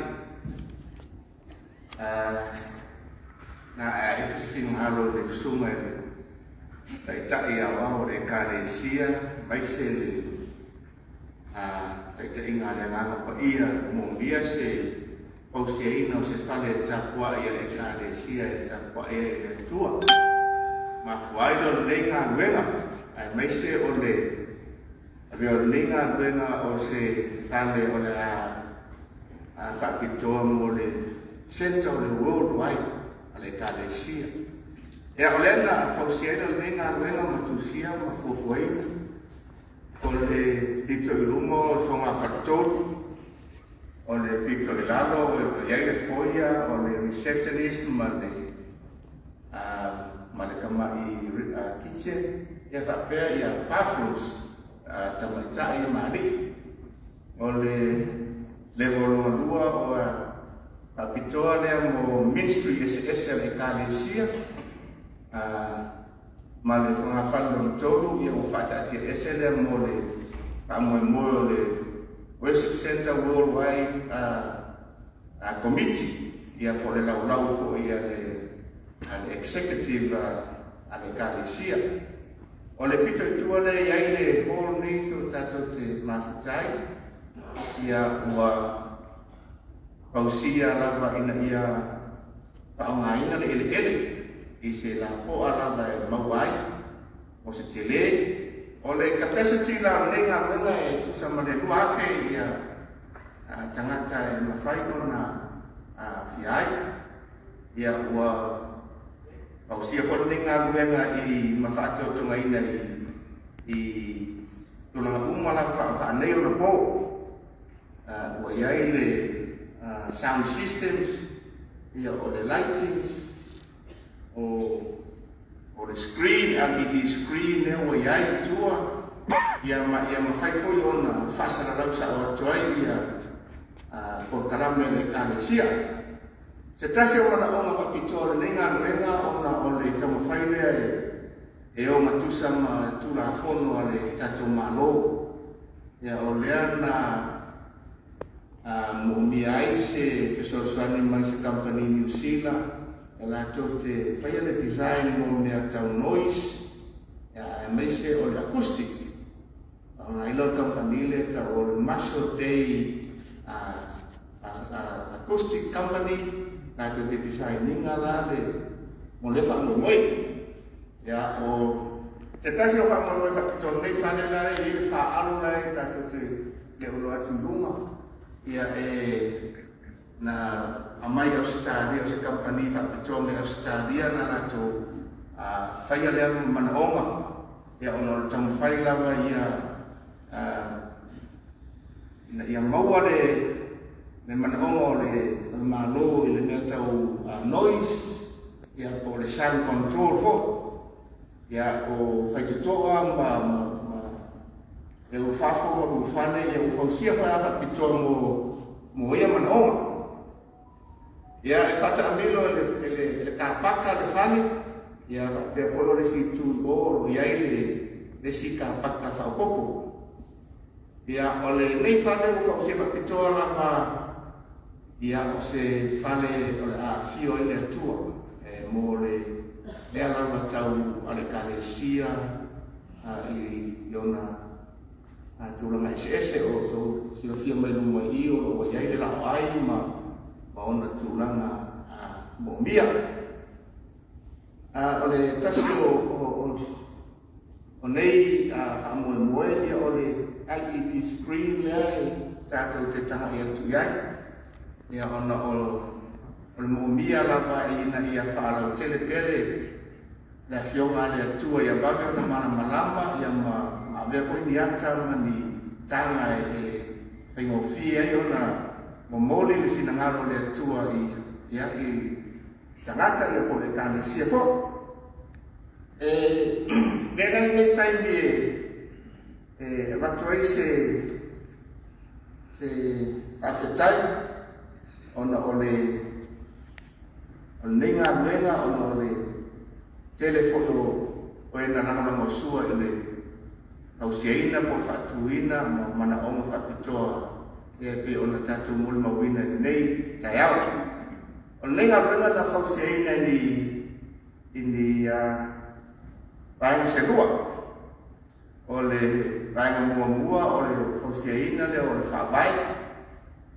Na ae ifo se finagalo i le susuga i le Taitai Aoao o le Ekalesia aemaise le taitaiga a le Agaga Paia moomia se fausiaina o se fale e tapuai a le Ekalesia e tapuai ai i le Atua. Mafua ai lea o lenei galuega aemaise o le avea o lenei galuega o se fale o le a faapitoa mo le Centre o le Worldwide a le Ekalesia. Ia, o lea na fausiaina lenei galuega ma tusia ma fuafuaina o le pito i luma o le fogafaletolu, o le pito i lalo e i ai le foyer, o le receptionist ma le ma le tamai kitchen, ia faapea ia bathrooms tamaitai ma alii. O le level lona lua o faapitoa lea mo ministry eseese a le Ekalesia, ma le fogafale lona tolu, ia ua faataatia ese lea mo le faamoemoe o le Worship Centre Worldwide Committee, ia po o le laulau foi a le Executive a le Ekalesia. O le pito i tua lea e i ai le hall nei to tatou te mafuta ai, ia ua pausia lava ina ia faaaogaina le eleele i se lapoa lava e maua ai o se tele. O le capacity la o lenei galuega e tusa ma le 2,000 ia tagata e mafai ona aofia ai. Ia ua pausia foi lenei galuega i ma faatotogaina i tulaga uma lava faafanei ona po. Ua i ai le sound systems, ia o le lightings, o le screen, LED screen lea ua i ai i tua, ia ma ia mafai foi ona faasalalau sao atu ai ia polokalame a le Ekalesia. Se tasi o manaoga faapitoa o lenei galuega ona o le taumafai lea e ogatusa ma Tulafono a le tatou Malo. Ia, o lea na moomia ai se fesoasoani mai se kamupani Niu Sila e latou te faia le design mo mea tau noise, ia, aemaise o le acoustic. Faaaogaina o le kamupani lea e tau o le Marshall Day Acoustic Company, latou te design ina la le mo lea faamoemoe. Ia, o se tasi o faamoemoe faapitoa o lenei fale la e i ai le faalo la e tatou te le o loa atu i luga. Ia, e na aumai i Ausetalia, o se kamupani faapitoa mai Ausetalia na latou faia lea manaoga. Ia, ona o le taumafai lava ia ina ia maua le manaoga o le Malo i le mea tau noise, ia po o le sound control foi. Ia, o faitotoa ma le ulufafo ma ulufale, ia ua fausia foi a faapitoa mo ia manaoga. Ia, e faataamilo e le kapaka le fale, ia faapea foi o le isi itu i o o lo o i ai le isi kapaka faaopoopo. Ia, o lenei fale ua fausia faapitoa lava, ia, o se fale o le a afio ai le Atua e mo le mea lava tau a le Ekalesia i ona tulaga eseese o lo o silafia mai luma i i o lo o i ai le laoai ma ona tulaga moomia. O le tasi o nei faamoemoe, ia, o le LED. screen lea e tatou te tagai atu i ai, ia ona o le moomia lava ina ia faalautele pea le le Afioga a le Atua ia vave ona malamalama ia ma avea foi ni ata ma ni taga e faigofie ai ona momoli le finagalo o le Atua i ia i tagata ia po o le Ekalesia foi. E lea la lenei taimi e avatu ai se faafetai ona o le o lenei galuega ona o le tele foi o e na lagolagosua i le fausiaina po o le faatuina ma manaoga faapitoa e pei ona tatou molimauina i lenei taeao. O lenei galuega na fausiaina i ni vaega se lua. O le vaega muamua o le fausiaina lea o le faavae,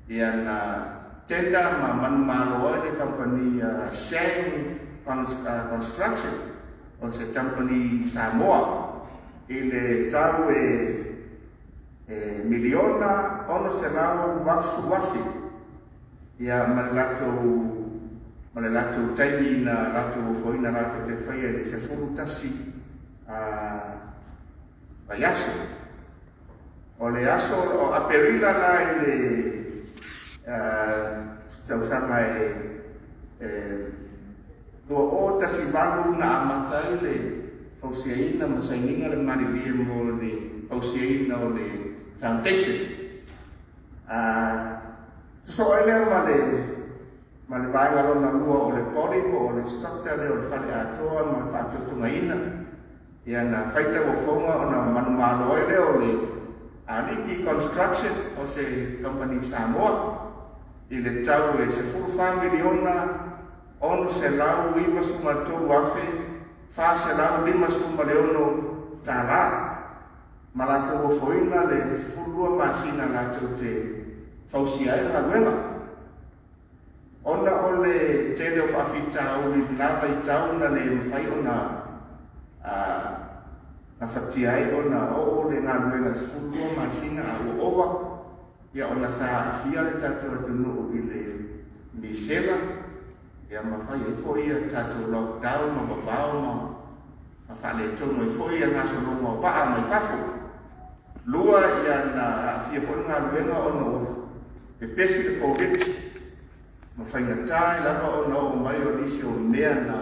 ia na tender ma manumalo ai le kamupani Shang Construction o se kamupani Samoa i le tau e $1,680,000, ia ma le latou taimi na latou ofoina latou te faia i le 11 vaiaso. O le aso o Aperila la i le tausaga e 2018 na amata ai le fausiaina ma sainiga le malilie mo le fausiaina o le foundation. Sosoo ai lea ma le vaega lona lua o le body po o le structure lea o le fale atoa ma le faatotogaina. Ia na faitau ofoga ona manumalo ai lea o le Aliki Construction o se kamupani Samoa i le tau e $14,693,456 ma latou ofoina le 12 masina latou te fausia ai le galuega. Ona o le tele o faafitauli i lena vaitau na le mafai ona gafatia ai ona oo le galuega 12 masina a ua ova, ia ona sa aafia le tatou atunuu i le misela, ia ma fai ai foi ia tatou lockdown ma vavao ma faaletonu ai foi ia gasologa o vaa mai fafo. Lua, ia na aafia foi le galuega ona ua pepesi le Covid ma faigata ai lava ona oo mai o nisi o mea na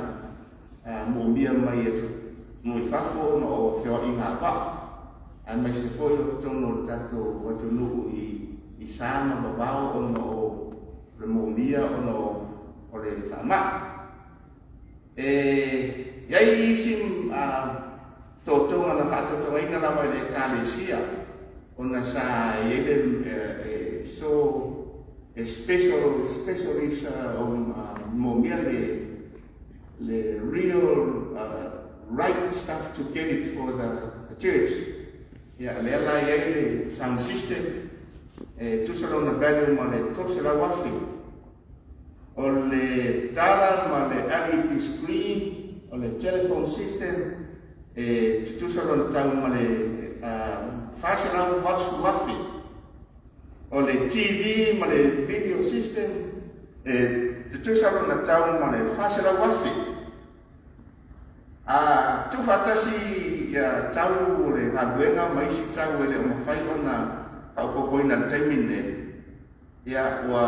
moomia mai atunuu i fafo ona o feoaiga a vaa, aemaise foi o totonu o le tatou atunuu i sa ma vavao ona o le moomia ona o le faamai. E i ai isi totoga na faatotogaina lava i le Ekalesia ona sa i ai le so e specialist o moomia le real right stuff to get it for the church. Ia lea la i ai le sound system e tusa lona value ma le 300,000. O le tala ma le LED screen, o le telephone system e tutusa lona tau ma le 480,000. O le TV ma le video system e tutusa lona tau ma le 400,000. Tuufaatasi ia tau o le galuega ma isi tau e le o mafai ona faaopoopoina i le taimi lenei, ia ua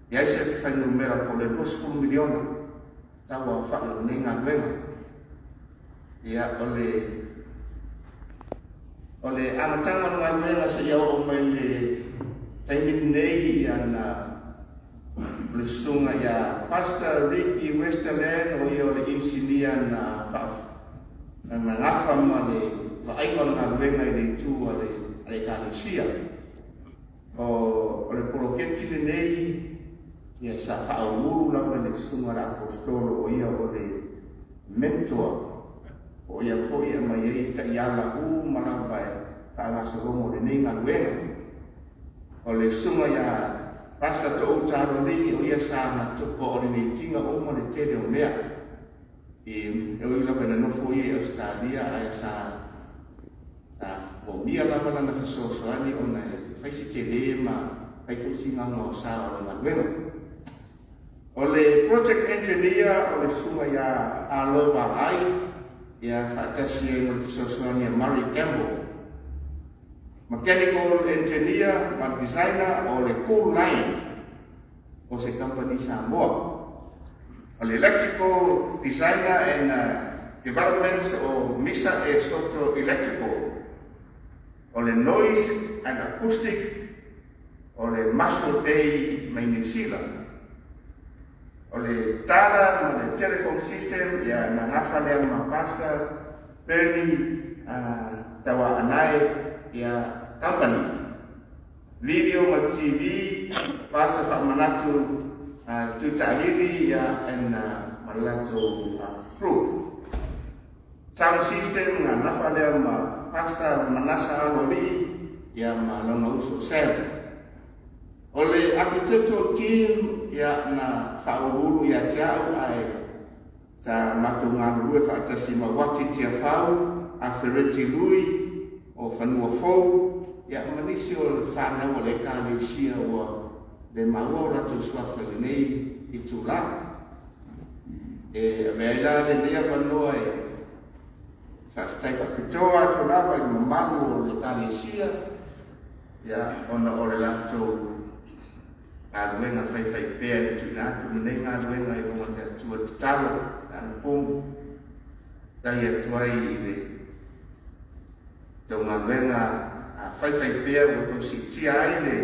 i ai se fuainumera po o le $20 miliona tau aofai o lenei galuega. Ia o le amataga o le galuega seia oo mai le taimi lenei, ia na o le susuga ia Pastor Ricky Westerland o ia o le inisinia na gafa ma le vaaiga o le galuega i le itu a le Ekalesia. O le poloketi lenei ia sa faauluulu lava i le susuga a le Aposetolo o ia o le mentor, o ia foi e aumai ai taiala uma lava e faagasologa o lenei galuega. O le susuga ia Pastor To'u Talolei o ia sa coordinate-ina uma le tele o mea. E ui lava ina nofo ia i Australia ae sa Sa moomia lava lana fesoasoani ona e fai si tele ma fai foi si gaogaosa o le galuega. O le project engineer o le susuga ia Alo Vaai, ia faatasi ai ma le fesoasoani a Murray Campbell. Mechanical engineer ma designer o le Cool Line o se kamupani Samoa. O le electrical designer and development o Misa e Soto Electrical. O le noise and acoustic o le Muscle Bay mai Niu Sila. O le tala ma le telephone system ia na gafa lea ma Pastor Bernie Tauaanae ia company. Video ma TV, Pastor Faamanatu Tuitaalili ia and ma le latou group. Sound system na nafa lea ma Pastor Manasa Aloalii ia ma lona uso Sam. O le architectural team ia na faauluulu ia te au ae sa matou galulue faatasi ma Wati Tiafau, Afereti Lui o Fanua Fou ia ma nisi o le fanau a le Ekalesia ua le maua o latou suafa i lenei itula. E avea ai la lenei avanoa e faafetai faapitoa atu lava i le mamalu o le Ekalesia ia ona o le latou galuega faifaipea i le tuuina atu lenei galuega i luga o le Atua tatalo le anapogi tai atu ai i le tou galuega faifaipea ua tou siitia ai le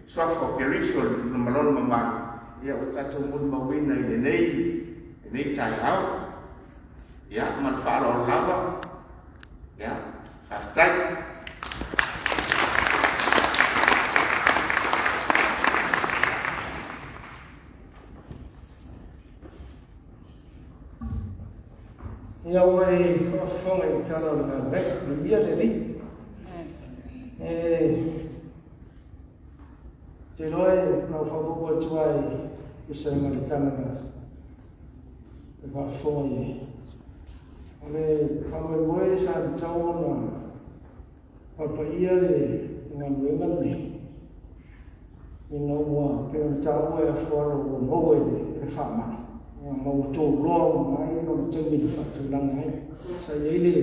suafa o Keriso i ma lona mamalu ia ua tatou molimauina i lenei taeao. Ia ma le faaaloalo lava. Ia, faafetai. Ia ua e faafofoga i le tala o le galuega, viia le Alii. E te iloa e na ou faaopoopo atu ai e tusa ai ma le tala na e faafofoga i ai. O le faamoemoe sa tatau ona faapaia le galuega lenei ina ua pei ona taua e Afualo ua maua i le faamai ma ua tauloa uma ai lona taimi na faatulaga ai. Sa i ai le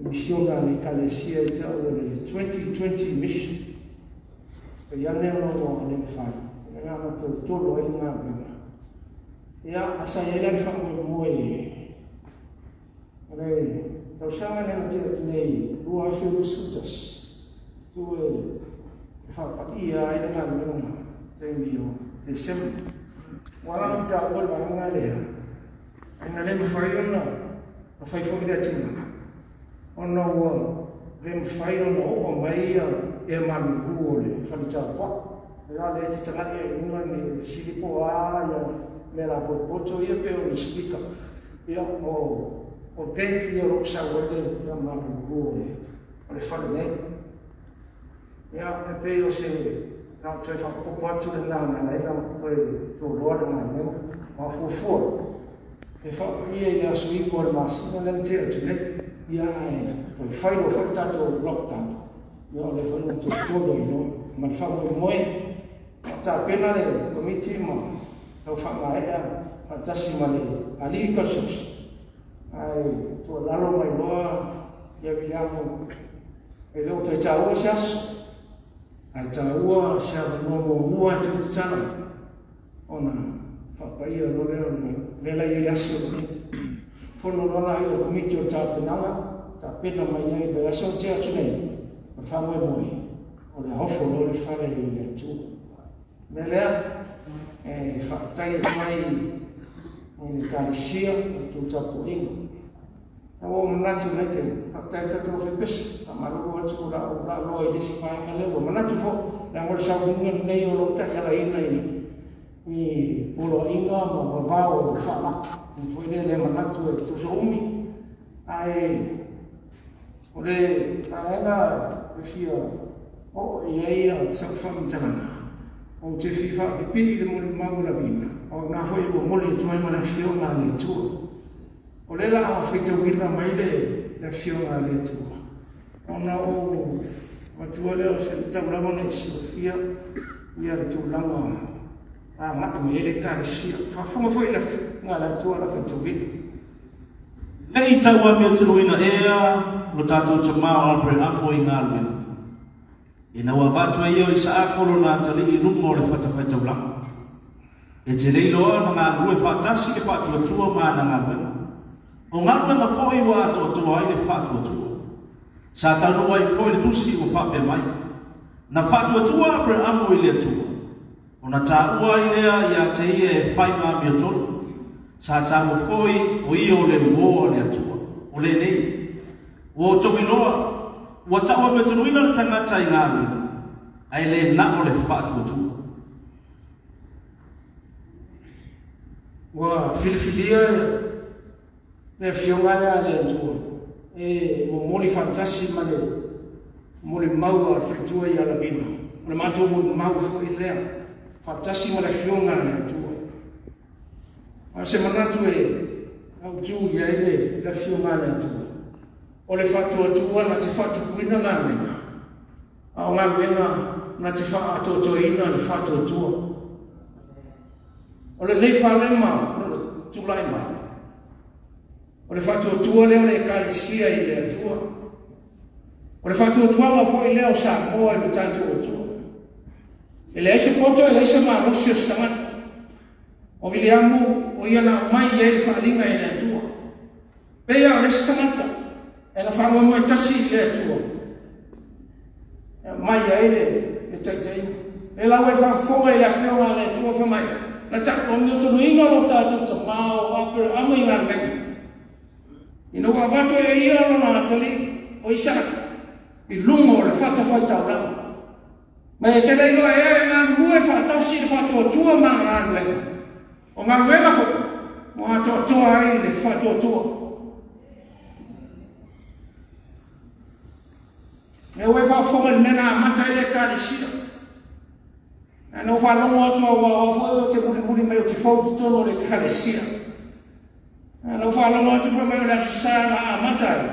misiona a le Ekalesia e tau o le 2020 mission. Pei ane ona ua le mafai, o le na tolotolo ai le galuega. Ia, a sa i ai la le faamoemoe o le tausaga lea na tea atu nei 2021, tu e faapaia ai le galuega taimi o Tesema. Ua ala ona taua le vaega lea, ina le mafai ona fai foi lea tulaga, ona ua le mafai ona oo mai ia ea malulu o le fale tapuai. Ia lea e te tagai ai i luga ne i fesili po o a ia mea lapotopoto ia pe o ni speaker. Ia o o vent ia o lo o sau ai le ea malulu o le o le fale nei. Ia e pei o se na o toe faaopoopo atu lena na ala ai ona toe toloa le galuega ma fuafua e faapaia i le aso 9 o le masina lea na tea atu nei. Ia ae toe fai loa foi le tatou lockdown. Ia o lea foi na tolotolo ai loa ma le faamoemoe o tapena le komiti ma tau faamaea faatasi ma le alii Customs. Ae tuualalo mai loa ia Viliamo e le o toe taua se aso, ae taua se avanoa muamua e toe tatala ona faapaia loa lea o le mea la e i ai le aso lenei. Fono loa la o le komiti o le tapenaga, tapena mai ai le vaiaso na tea atu nei, o le faamoemoe, o le a ofo loa le fale i le Atua. O le mea lea, e faafetai atu ai i le Ekalesia i le tou tapuaiga. Ua ou manatu nei te faafetai i tatou fepesi, faamalulu atu la ou laaloa i le isi vaega lea. Ua manatu foi, leaga o le sauniga lenei o lo o taialaina i i poloaiga ma vavao o le faamai. Foi lea le manatu e tusa umi, ae o le vaega e fia oo i ai sau faamatalaga, ou te fia faapipii i le molimau a Lavina, o lena foi e momoli atu ai ma le Afioga a le Atua. O lea la a faitauina mai le Afioga a le Atua. Ona ou avatua lea o se tau lava ona e silafia ia le tulaga agai mai ai le Ekalesia. Faafofoga foi le Afioga a le Atua o le a faitauina. Ne i tau amiotonuina ea lo tatou tamā o Apereamo i galuega, ina ua avatu e ia o Isaako lona atalii i luma o le fatafaitaulaga. E te le iloa na galulue faatasi le faatuatua ma ana galuega. O galuega foi ua atoatoa ai le faatuatua. Sa taunuu ai foi le tusi ua faapea mai, Na faatuatua Apereamo i le Atua, ona taua ai lea ia te ia e fai ma amiotonu. Sa taua foi o ia o le uō a le Atua. O lenei, ua outou iloa, ua tau amiotonuina le tagata i galuega, ae le na o le faatuatua. Ua filifilia le Afioga lea a le Atua e momoli faatasi ma le molimau a le faletua ia Lavina. O le matou molimau foi lea faatasi ma le Afioga a le Atua. A o se manatu e autu i ai le Afioga a le Atua, o le faatuatua na te faatupuina galuega, A o galuega na te faaatoatoaina le faatuatua. O lenei fale ma lona tulai mai, o le faatuatua lea o le Ekalesia i le Atua. O le faatuatuaga foi lea o Samoa i lo tatou Atua. E leai se poto, e leai se malosi o se tagata. O Viliamu, o ia na aumai i ai le faaaliga e le Atua. Pei lava o le isi tagata e na faamoemoe tasi i le Atua e aumai ai le, le taitaiga. E lau e faafofoga i le afioga a le Atua fai mai, na taotonuina lo tatou tamā o Aperama i galuega. Ina ua avatu e ia lona atalii o Isaka i luga o le fatafaitaulaga. Ma e te le iloa ea e galulue faatasi le faatuatua ma galuega. O galuega foi ua atoatoa ai le faatuatua. Mea ua e faafofoga i le mea na amata ai le Ekalesia. Ae na ou faalogo atu aua o au foi ou te mulimuli mai ou te fou i totonu o le Ekalesia. Ae na ou faalogo atu fai mai o le Aso Sa na amata ai,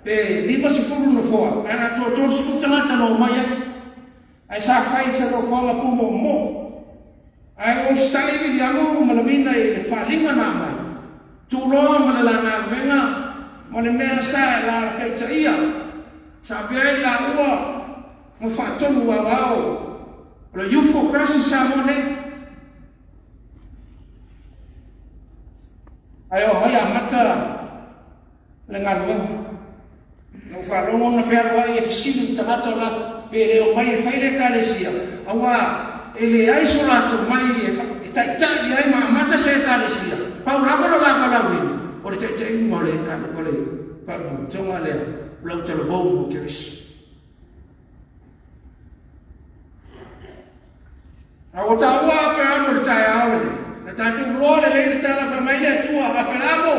pe 50 nofoa, ae na toa 30 tagata na omai ai. Ae sa fai i se nofoaga pumoomoo. Ae ua usitali Viliamu ma Lavina i le faaaliga na aumai, tuuloa ma le la galuega ma le mea sa e lalataitaia, sa avea ai laua ma faatonu aoao o le Youth for Christ i Samoa nei. Ae oo mai amata le galuega. Na ou faalogo na fealuai e fesili i tagata la pe le omai e fai le ekalesia, aua e leai so latou mai e taitai ai ma amata se ekalesia, pau lava lo la valaauina o le taitaiga o le o le faapotopotoga lea o lau talavou mo Keriso. A ua taua Aperamo i le taeao lenei, na tatou iloa lelei le tala fai mai le Atua, Aperamo,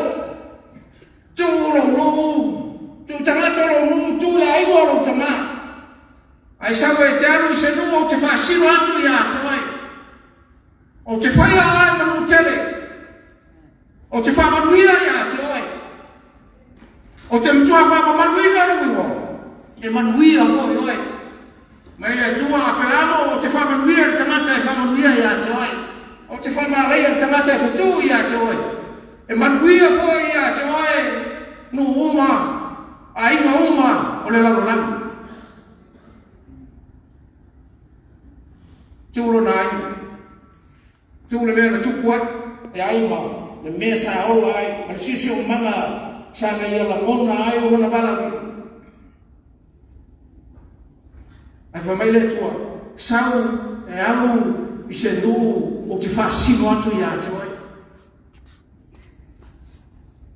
tuu lou nuu, tuu tagata o lou nuu, tuu le aiga o lou tamā. Ae sau e te alu i se nuu ou te faasino atu ia te oe. Ou te faia oe ma nuu tele. Ou te faamanuia ia te oe. Ou te matua faamamaluina lou igoa, e manuia foi oe. Mai le Atua Aperamo, ou te faamanuia le tagata e faamanuia ia te oe. Ou te faamalaia le tagata e fetu ia te oe. E manuia foi ia te oe nuu uma, aiga uma o le lalolagi. Tu lona aiga. Tu le mea na tupu ai, e ai ma le mea sa ola ai, ma le siosiomaga sa na ia lagona ai o lona valaauina. Ae fai mai le Atua, sau e alu i se nuu ou te faasino atu ia te oe.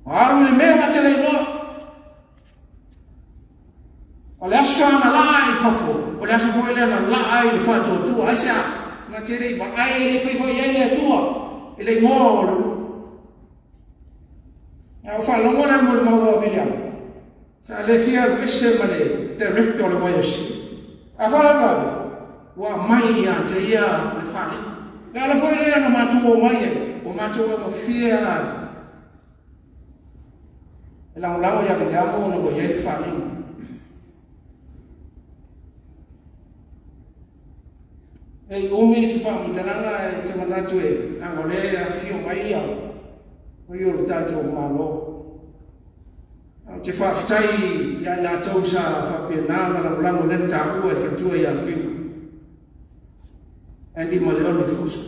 O alu i le mea na te le iloa. O le aso na laa ai i fafo, o le aso foi lea na laa ai le faatuatua. Aisea? Na te le i vaai e le i faifai ai le Atua i le igoa o le nuu. A ua faalogo la le molimau a William, sa le fia alu ese ma le director o le YFC. A faalavelave, ua aumai ia te ia le faaaliga. Le ala foi lea na matou omai ai, ua matou augafie e lagolago ia Viliamo ona ua i ai le faaaliga. E i umi se faamatalaga ae ou te manatu e leaga o lea e afifio mai ia o ia o le tatou Malo. Ae ou te faafetai ia i latou sa faapena ona lagolago lea na taua e le faletua ia Luiga. Andy ma Leone Fuso,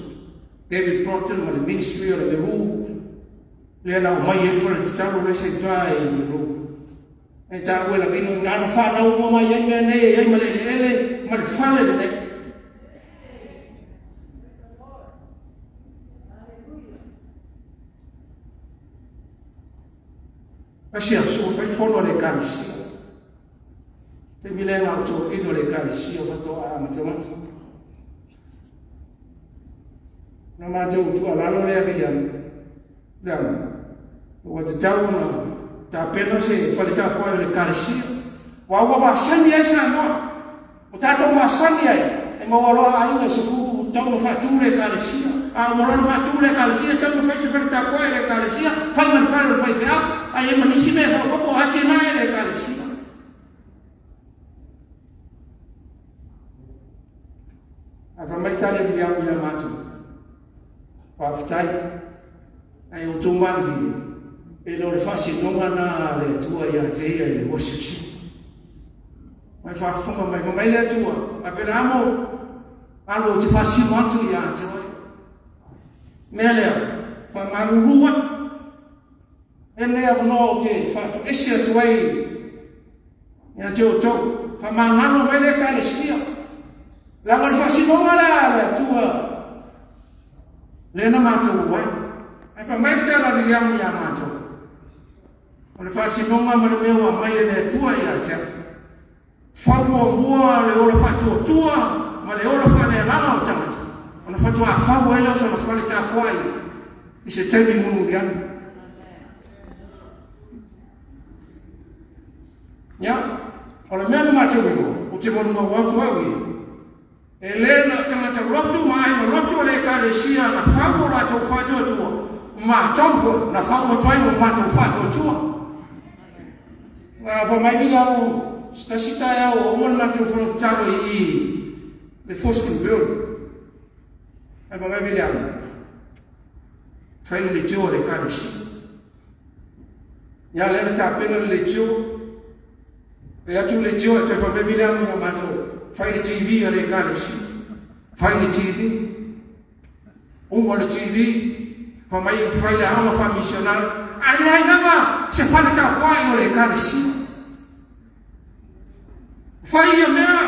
David Broughton ma le Ministry o le Meru, lea na aumai ai le fale tatalo lea sa i tua i Meru. E taua e lavino i ina na fanau uma mai ai mea nei e i ai ma le eleele ma le fale lenei. Tasi aso ua fai fono a le ekalesia. Taimi lea na o toeaina o le ekalesia faatoa amatamata. Na matou tuualalo lea Viliame, Leaga, ua tatau ona tapena se fale tapuai o le Ekalesia, aua ua masani ai Samoa, ua tatou masani ai, e maua loa aiga e 10 tatau ona faatu le Ekalesia, a uma loa ona faatu le Ekalesia, tatau ona fai se fale tapuai a le Ekalesia, fai ma le fale o le faifeau, a i ai ma nisi mea faaopoopo, atinae le Ekalesia. Ae fai mai le tali a Viliamu ia matou, Faafetai. Ae outou malilie, e le o le faasinoga na a le Atua ia te ia i le worship center. Mai faafofoga mai, fai mai le Atua, Aperamo, alu ou te faasino atu ia te oe. Mea lea, faamalulu atu. E lenei avanoa ou te faatoese atu ai ia te outou. Faamagalo mai le Ekalesia. Leaga o le faasinoga lea a le Atua lea na matou o ai. Ae fai mai le tala a Viliamu ia matou. O le faasinoga ma le mea ua aumai e le Atua ia te au. Fau muamua le ola faatuatua ma le ola faaleagaga o tagata, ona faatoa fau ai lea o sona fale tapuai i se taimi mulimuli ane. Ia, o le mea na matou iloa, ou te molimau atu au ia, e le na o tagata lotu ma aiga lotu o le Ekalesia na fau o latou faatuatua, matou foi na fau atu ai lo matou faatuatua. Na fai mai Viliamu, se tasi taeao ua uma le matou fono tatalo i i le Foskin Building. Ae fai mai Viliamu, fai le leitio a le Ekalesia. Ia lea na tapena le leitio. E atu le leitio e toe fai mai Viliamu ia matou, fai le TV a le Ekalesia. Fai le TV. Uma le TV, fai mai fai le aoga faamisionare. Ae leai lava se fale tapuai o le Ekalesia. Fai ia mea,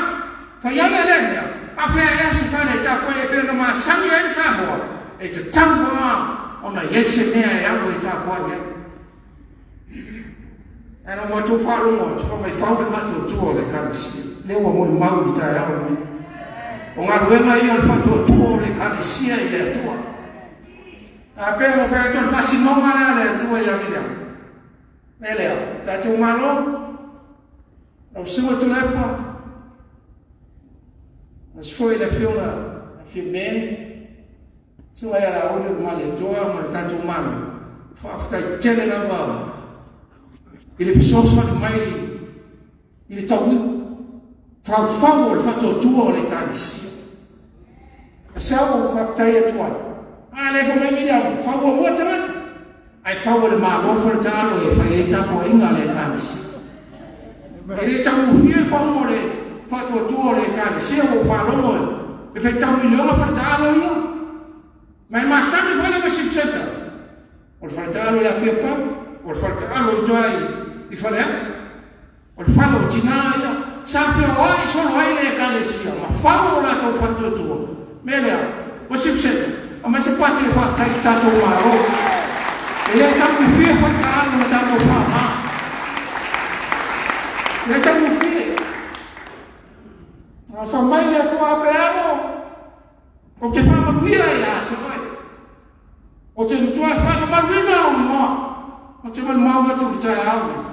fai ane lea mea, a fea ea se fale e tapuai e pei ona masani ai le Samoa, e tatau lava ona i ai se mea e alu e tapuai ai. Ae na matou faalogo atu, fai mai fau le faatuatua o le Ekalesia. Lea ua molimau i le taeao lenei. O galuega ia o le faatuatua o le Ekalesia i le Atua. A pei ona fai atu o le faasinoga lea a le Atua ia Viliamu. Mea lea, tatou Malo, lau Susuga Tuilaepa, aemaise foi le Afioga ia Fiame, Susuga ia Laauli o le Malietoa ma le tatou Malo, faafetai tele lava i le fesoasoani mai i le tauiu faufau o le faatuatua o le Ekalesia. Se au ua faafetai atu ai. A le fai mai Miriamu, fau muamua tagata. Ae fau e le Malo fale taalo e fai ai tapuaiga a le Ekalesia. E le taugofie le fauga o le faatuatua o le Ekalesia ua ou faalogo e faitau miliona fale taalo ia. Ma e masani foi le worship center. O le fale taalo i le Apia Pub, o le fale taalo i tua i Faleata. O le fale o tina ia sa feoai solo ai le Ekalesia ma fau o latou faletuatua. Mea lea, worship center, aumai se pati e faafetai i le tatou Malo. E le taugofie foi taaalo na tatou faaaoga. E le taugofie. Na fai mai le Atua Apereamo, ou te faamanuia ia te oe. Ou te matua faamamaluina lou igoa. Ou te maumau atu i le taeao lenei.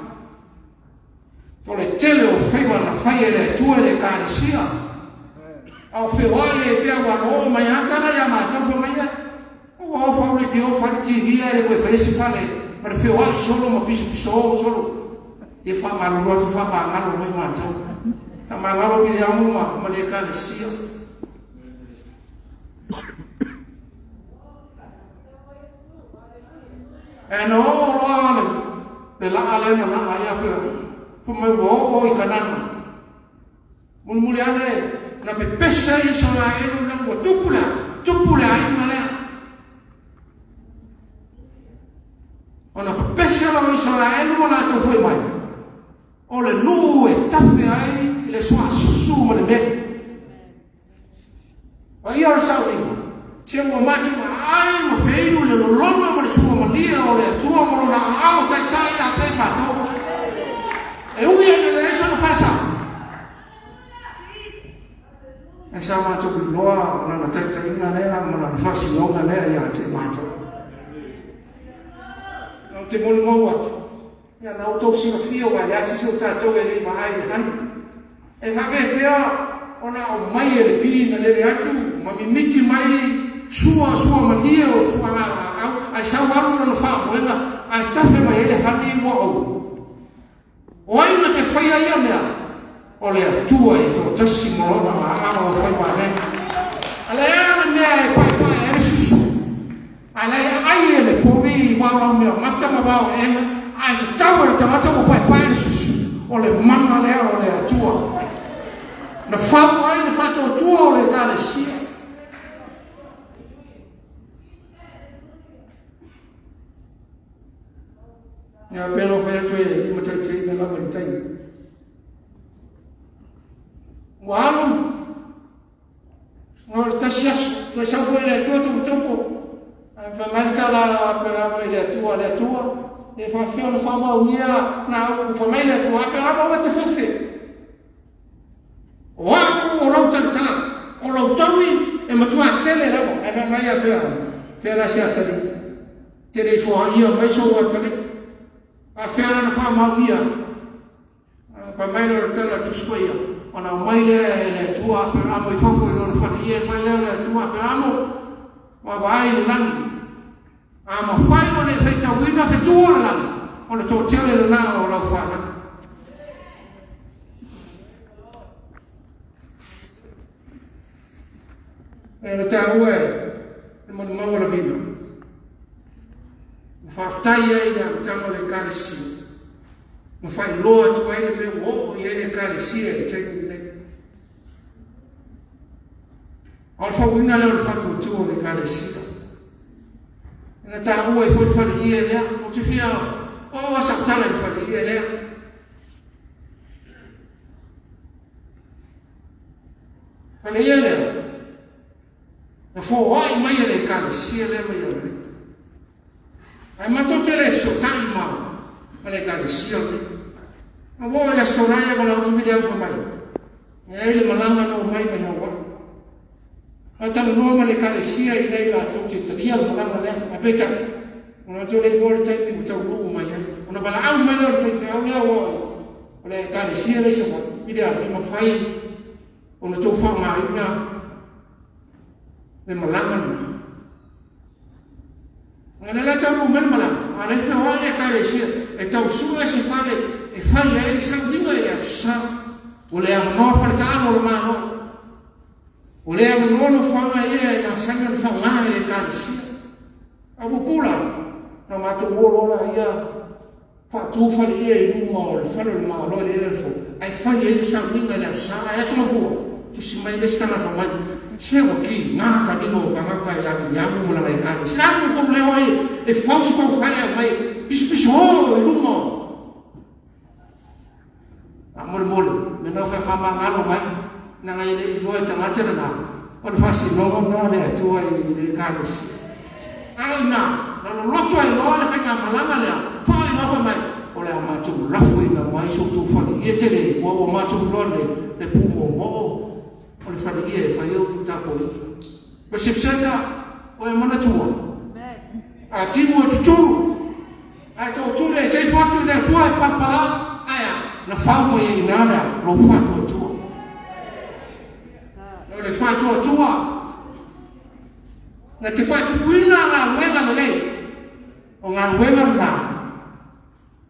O le tele o faiva na fai e le Atua i le Ekalesia. A o feoai ai pea ua oo mai lava tala ia matou fai mai ia. Ua o fau le teo fai le TV ae le toe fai se fale ma le feoai solo ma pisopiso solo. Ia faamalulu atu faamagalo mai matou. Faamagalo Viliamu ma le Ekalesia. Ae na oo loa le, le laa lea na laa ai Aperahama, fai mai ua oo i Kanana. Mulimuli ane, na pepese ai Isaraelu ina ua tupu le a? Tupu le aiga lea. Ona pepese lea o Isaraelu ma latou foi mai, o le nuu e tafe ai le suasusu ma le meli. Paia o le sauniga, se ua matou aai ma feinu i le lolona ma le suamalie o le Atua ma Lona aao taitai ia te i matou. E ui ina leai sona faasao, ae sa matou iloa lana taitaiga lea ma lana faasinoga lea ia te i matou. Ou te molimau atu, ia na outou silafia aua e leai se isi o tatou e le i vaai i le hanu. E faafefea ona aumai e le pi na lele atu ma mimiti mai sua sua malie o fuaga laau ae sau alu lona faamoega ae tafe mai ai le hani ua ou. O ai na te faia ia mea? O le Atua e toatasi ma lona aao o fai valena. A le a le mea e paepae ai le susu? A le ai e le povi i vao lau mea mata ma vao ena, ae tatau e le tagata ua paepae le susu, o le mana lea o le Atua. Na fau ai le faatuatua o le Ekalesia. Ia pei ona fai atu e limataitaiina lava i le taimi. Ua alu O le tasi aso, toe sau foi le Atua tofotofo. Ae fai mai le tala a Aperahama i le Atua, le Atua, e faafefea ona faamaonia na au, fai mai le Atua, Aperahama aua e te fefe. O au o lau talitā, o lau taui e matua tele lava. Ae fai mai Aperahama, fea la se atalii? Te le i foaia mai sou atalii. Faafefea la ona faamaonia? Fai mai lea o le tala a le Tusi Paia, ona aumai lea e le Atua Aperamo i fafo i lona faleie, fai lea o le Atua Aperamo, vaavaai i le lagi. A mafai ona e faitauina fetu o le lagi, ona toatele lena o lau fanau. E le taua e le maumau o lavina. Ua faafetai ai le amataga o le Ekalesia ma faailoa atu ai le mea ua oo i ai le Ekalesia i le taimi lenei. A o le fauina lea o le faatuatua o le Ekalesia. Na taua ai foi le faleie lea. Ou te fia oo lava sau tala i le faleie lea. Faleie lea, na foai mai e le Ekalesia lea mai Amerika. Ae matou te le fesootai ma ma le Ekalesia lenei. Na ua oo i le Aso Toonai e valaau Wiliam fai mai, e i ai le malaga na omai mai Hawaii. Faatalanoa ma le Ekalesia i inei latou te talia le malaga lea. Ae peitai, ua latou le iloa le taimi ua taunuu mai ai. Ona valaau mai lea o le faifeau lea aua o le Ekalesia lea i Savaii, Wiliam, e mafai ona tou faaaogaina le malaga lenei. A lea la e taunuu mai le malaga, a o lea e feoai le Ekalesia e tau sue se fale e fai ai le sauniga i le Aso Sa. Ua le avanoa fale taalo o le Malo. Ua le avanoa nofoaga ia e masani ona faaaoga e le Ekalesia. A ua pula, na matou o loa laia faatu fale ia i luma o le fale o le Malo i le Air Force, ae fai ai le sauniga i le Aso Sa, ae aso mafua, tusi mai le isi tagata fai mai, se ua kiga ka lima o tagata ia Viliamu ma lana Ekalesia. Le a le tou leo ai e fau se mau fale aumai pisopiso i luma o Faamolemole, mea na fai faamagalo mai, leaga e le i iloa e tagata lena, o le faasinoga lena a le Atua i le Ekalesia. A o ina, na loloto ai loa le faigamalaga lea, foi loa fai mai, o le a matou lafoina mai so outou faleie tele, ua ua matou iloa le, le pumoomoo o le faleie e fai ai outou tapuaiga. Worship Center, o e manatua, a timu e tutulu, Ae tootuli e te ifo atu i le Atua e palapala, ae a? Na fau mai ai i ina le a? Lou faatuatua. O le faatuatua na te faatupuina galuega lelei, o galuega lena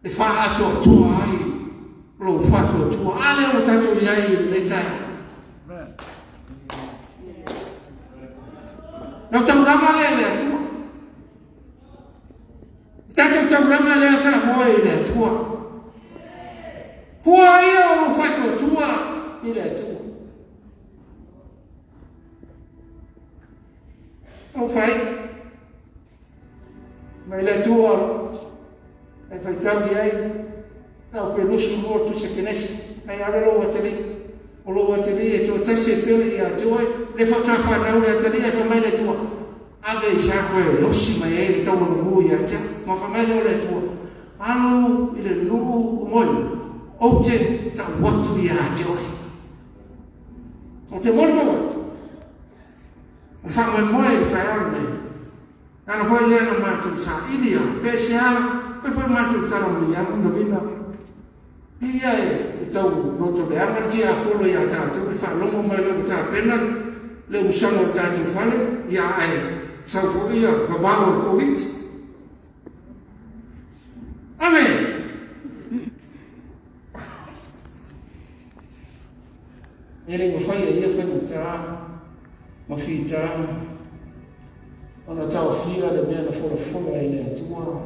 e faaatoatoa ai lou faatuatua. A lea ua tatou i ai i lenei taeao. Lau taulaga lea i le Atua. Tatou taulaga lea Samoa i le Atua. Fua ia o lou faatuatua i le Atua. Au fai. Mai le Atua e faitau i ai tau pe 22 tusa kenesi ai ave lou atalii o lou atalii e toatasi e pele ia te oe le faatoa fanau le atalii ae fai mai le Atua ave i sako e osi mai ai le taulamumu ia te au ma fai mai lea o le Atua alu i le nuu o moi ou te tau atu ia te oe ou te molimau atu o le faamoemoe i le taeao lenei Ala foi lea na matou saili a pe se a fai foi matou tala miliamu na vina ia e tau loto leaga le tiapolo ia tatou le faalogo mai loa ua tapena le usaga o le tatou fale ia ae sau foi ia vavao o le Covid. Amen. E le mafai e ia faigata ma fita ona taofia le mea na folafola e le Atua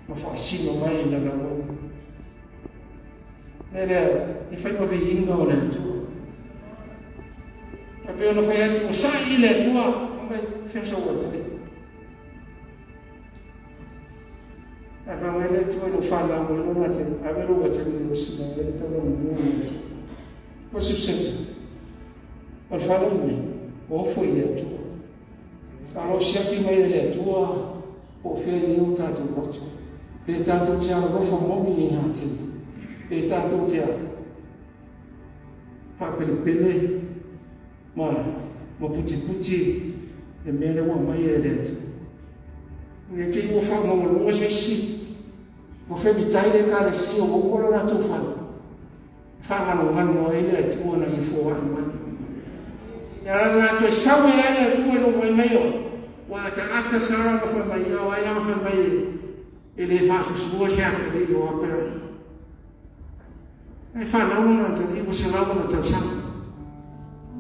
ma faasino mai i lana auauna. Mea lea, e fai ma viiga o le Atua. A pei ona fai atu, ua sai i le Atua, mai fea sau atalii. Ae fai mai le Atua i lou fanau mai lona atalii, ave lou atalii e osi mai ai le taulamumu i le Atua. Worship Center. O le fale lenei, ua ofo i le Atua. A lo siaki mai e le Atua po o fea i ai o tatou loto. Pe tatou te alolofa moni i hatini. Pe tatou te faapelepele ma, ma putiputi le mea lea ua aumai e le Atua. Ne i te i ua faamaualuga se isi ua femitai le ekalesia ua uma lo latou fale. Faamanumanu ai le Atua na ia foai mai. Ia na toe sau ai le Atua i lou mai mai o. Ua ataata Sara ma fai mai, o ai la ma fai mai e le faasusua se atalii o Apera. E whanau ona atalii ua selau ona tausaga.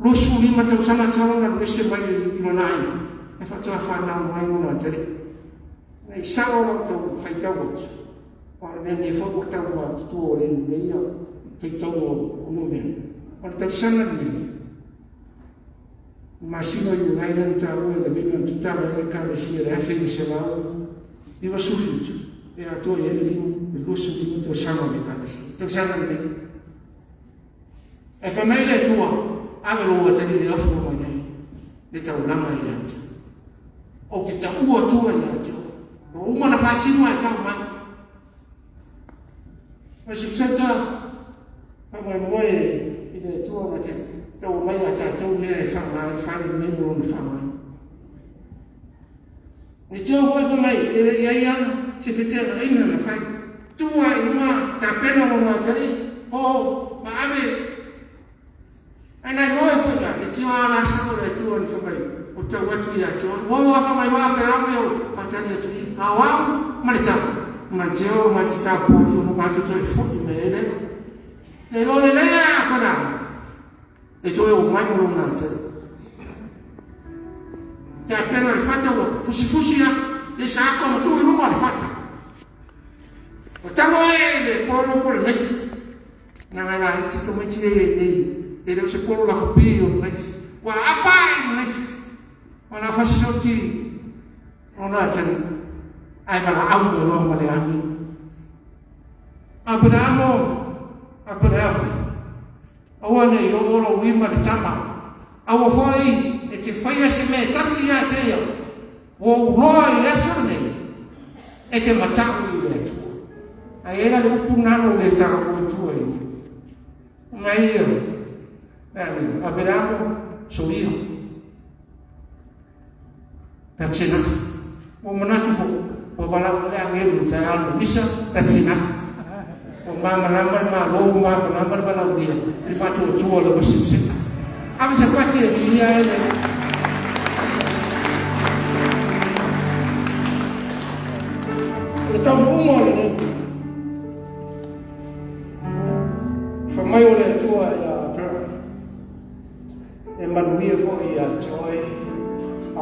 25 tausaga talu ona alu ese mai i lona aiga. E faatoa whanau mai ona atalii. Nei sao lau tau faitau atu. O le mea nei foi ua tau matutua o le lenei ia faitauga o numera. O le tausaga lenei, i masina o Iulai lea na taua e Lavina na tatala ai le Ekalesia i le 1997, e atoa i ai le 25 tausaga o le Ekalesia. Tausaga lenei. E fai mai le Atua, ave lou atalii e ofu mai ai le taulaga ia te Ou te taua atua ia te oe. Ua uma na faasino ae tau mai. Worship Center, faamoemoe i le Atua na te taua mai a tatou mea e faaaoga ai le fale lenei mo lona faaaogaina. Ne i te foi fai mai, e le i ai lava se feteagaiga na fai. Tu lava i luga, tapena lona atalii, oo, ma ave. Ae na iloa ai foi la, le tio a la sao le Atua na fai mai, o tau atu ia te oe. Ua o afa mai loa Aperaamo ia o faatali atu i, a o au ma le tama, ma teo ma te tapuai ona matou toe foi mai ai lea. Le iloa lelei a Aperaamo, e toe o mai ma lona atalii. Te apena le fata ua fusifusi a, le sa ako ma tuu i luma o le fata. O tama e le polo po le naifi. Nanga la iti tamaiti e e nei, e le o se polo lakapi o le naifi. Ua apa i le naifi. Ua na fasisoti o na atali. Ai valaau mai loa ma le agi. Aperaamo, Aperaamo. Aua ne i oo lou lima i le tama. Aua foi e te faia se mea e tasi ia te ia. Ua ou loa i le aso lenei, e te matau i le Atua. Ae i ai la le upu lena na ou le taua i tua i mai ia. Le Aperamo, solia. That's enough. Ua manatu foi, ua valaau mai le agelu i le taeao i le misa, that's enough. Ua malamalama le Malo, ua malamalama le valaaulia i le faatuatua o le worship center. Ave se pati e viia ai le O le taunuuga o lenei. Fai mai o le Atua ia Aperahama, e manuia foi ia te oe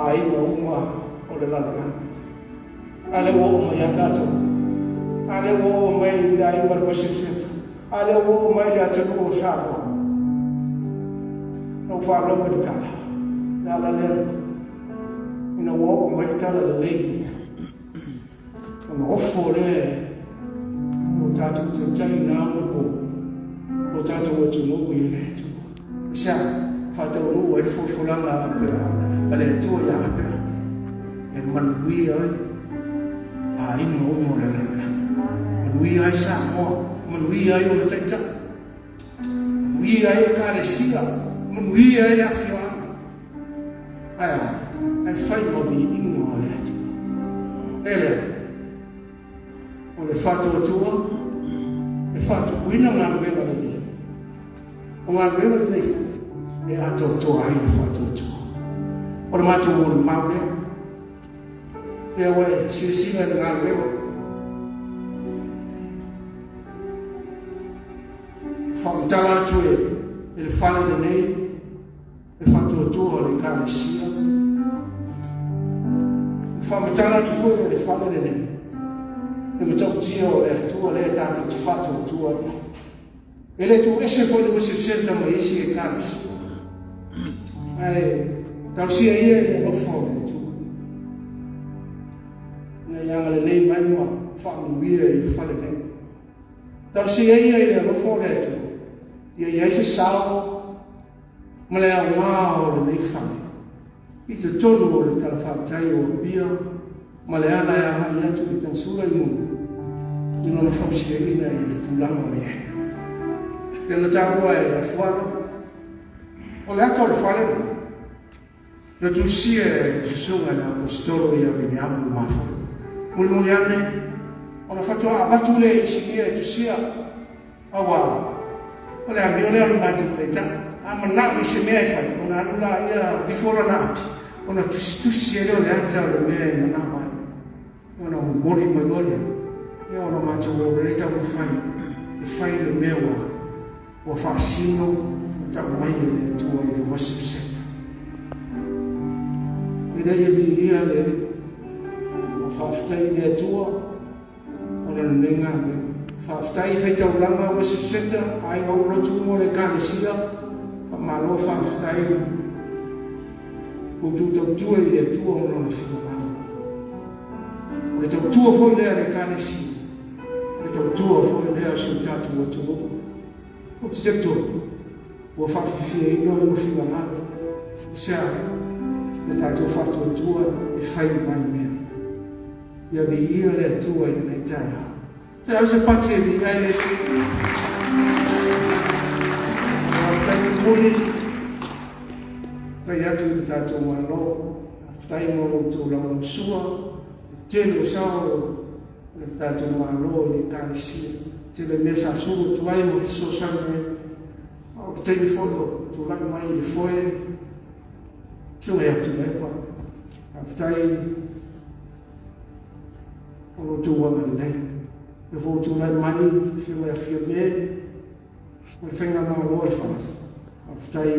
aiga uma o le lalolagi. A lea ua oo mai ia tatou. A lea ua oo mai i le aiga o le Worship Centre. A lea ua oo mai i le atunuu o Samoa. Na ou faalogo i le tala. Le ala lea ina ua oo mai le tala lelei. Ona ofo lea o tatou taitai na ma po o tatou atunuu i le Atua. Aisea? Faataunuu ai le folafolaga a Aperahama, a le Atua ia Aperahama, e manuia ai aiga uma o le lalolagi. Manuia ai Samoa, manuia ai ona taitai, manuia ai Ekalesia, manuia ai le afioaga. Ae a? Ae fai ma viiga o le Atua. E lea, o le faatuatua, e faatupuina galuega lelei. O galuega lelei foi e atoatoa ai le faatuatua. O le matou molimau lea. Lea ua e silasila i le galuega. Faamatala atu e le fale lenei le faatuatua o le Ekalesia. Ua faamatala atu foi e le fale lenei le matautia o le Atua lea tatou te faatuatua i ai. E le tuuese foi le worship center ma isi Ekalesia. Ae talosia ia i le alofa o le Atua. Ina ia agalelei mai ma faamanuia i le fale nei. Talosia ia i le alofa o le Atua. Ia i ai se sao ma le aoga o lenei fale i totonu o le talafatai o Apia ma le ala e agai atu i Peninsula i Muna i lona fausiaina i le tulaga o i ai. Pei ona taua e Afualo, o le ata o le fale lenei, na tusia e le Susuga i le Aposetolo ia Viliamu Mafoe. Mulimuli ane, ona faatoa avatu lea e isinia e tusia, Aua, o le amio lea o le matou taitai. A manao i se mea e fai, ona alu laia before lana api, ona tusitusi ai lea o le ata o le mea e manao ai. Ona momoli mai loa lea, ia ona matou o lea e taumafai e fai le mea ua ua faasino ma tau mai e le Atua i le worship center. Ina ia viia le Alii, ma faafetai i le Atua, Ona lenei galuega. Faafetai i Faitaulaga Worship Centre, aiga Ulotu mo le Ekalesia, faamalo faafetai ua outou tautua i le Atua ma Lona finagalo. O le tautua foi lea a le Ekalesia, o le tautua foi lea a si o tatou atunuu. Ou te talitonu, ua faafiafiaina lou finagalo, i se a? Ua tatou faatuatua e fai mai mea. Ia viia le Atua i lenei taeao. Toe ave se pati e viia ai le Atua. Faafetai mulimuli. Faafetai atu i le tatou Malo. Faafetai mo lo outou lagolagosua. Le tele o sao o le tatou Malo i le Ekalesia. Tele mea sa sulu atu ai ma fesoasoani ai. A o le taimi foi o tulai mai i le foe, suai atu Tuilaepa. Faafetai o lo outou agalelei. E foi tulai mai le Afioga ia Fiame ma le Faigamalo a le FAST. Faafetai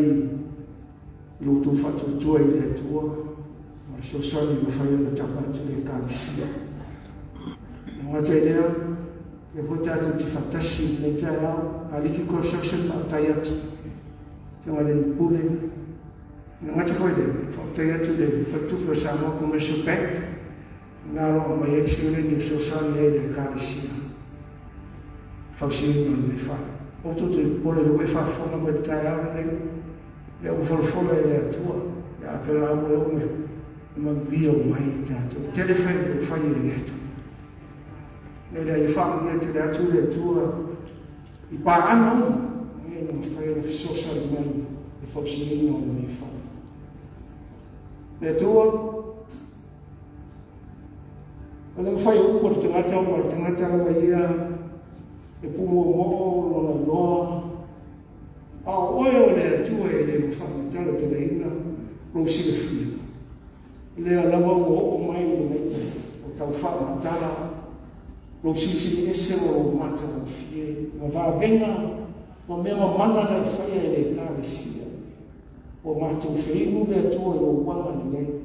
i lo outou faatuatua i le Atua ma le fesoasoani ua mafai ona tapa atu le Ekalesia. E gata i lea, lea foi tatou te faatasi i lenei taeao, Aliki Construction faafetai atu. Afioga i le Pule, E gata foi i lea, faafetai atu i le Faletupe o Samoa Commercial Bank na aloa mai ai le seleni e fesoasoani ai i le Ekalesia fausiaina o lenei fale. Aua tou te popole lea ua e faafofoga mai i le taeao lenei, lea ua folafola e le Atua, ia Aperaamo e oo e manuia uma ai i tatou. E tele faiva ua fai e le Atua. Le lea ia faamanuia tele atu le Atua i paaga uma ina ia mafai ona fesoasoani mai i le fausiaina o lenei fale. Le Atua, o le mafai o upu a le tagata ona o le tagata lava ia e pumoomoo lona iloa, a o oe o le Atua e le mafai lou silafia. Lea lava ua oo mai i lenei taimi, o tau faamatala lou silisili ese ma lou matagofie, ma vavega ma mea mamana na e faia e le Ekalesia. Ua matou feinu le Atua i lou agalelei.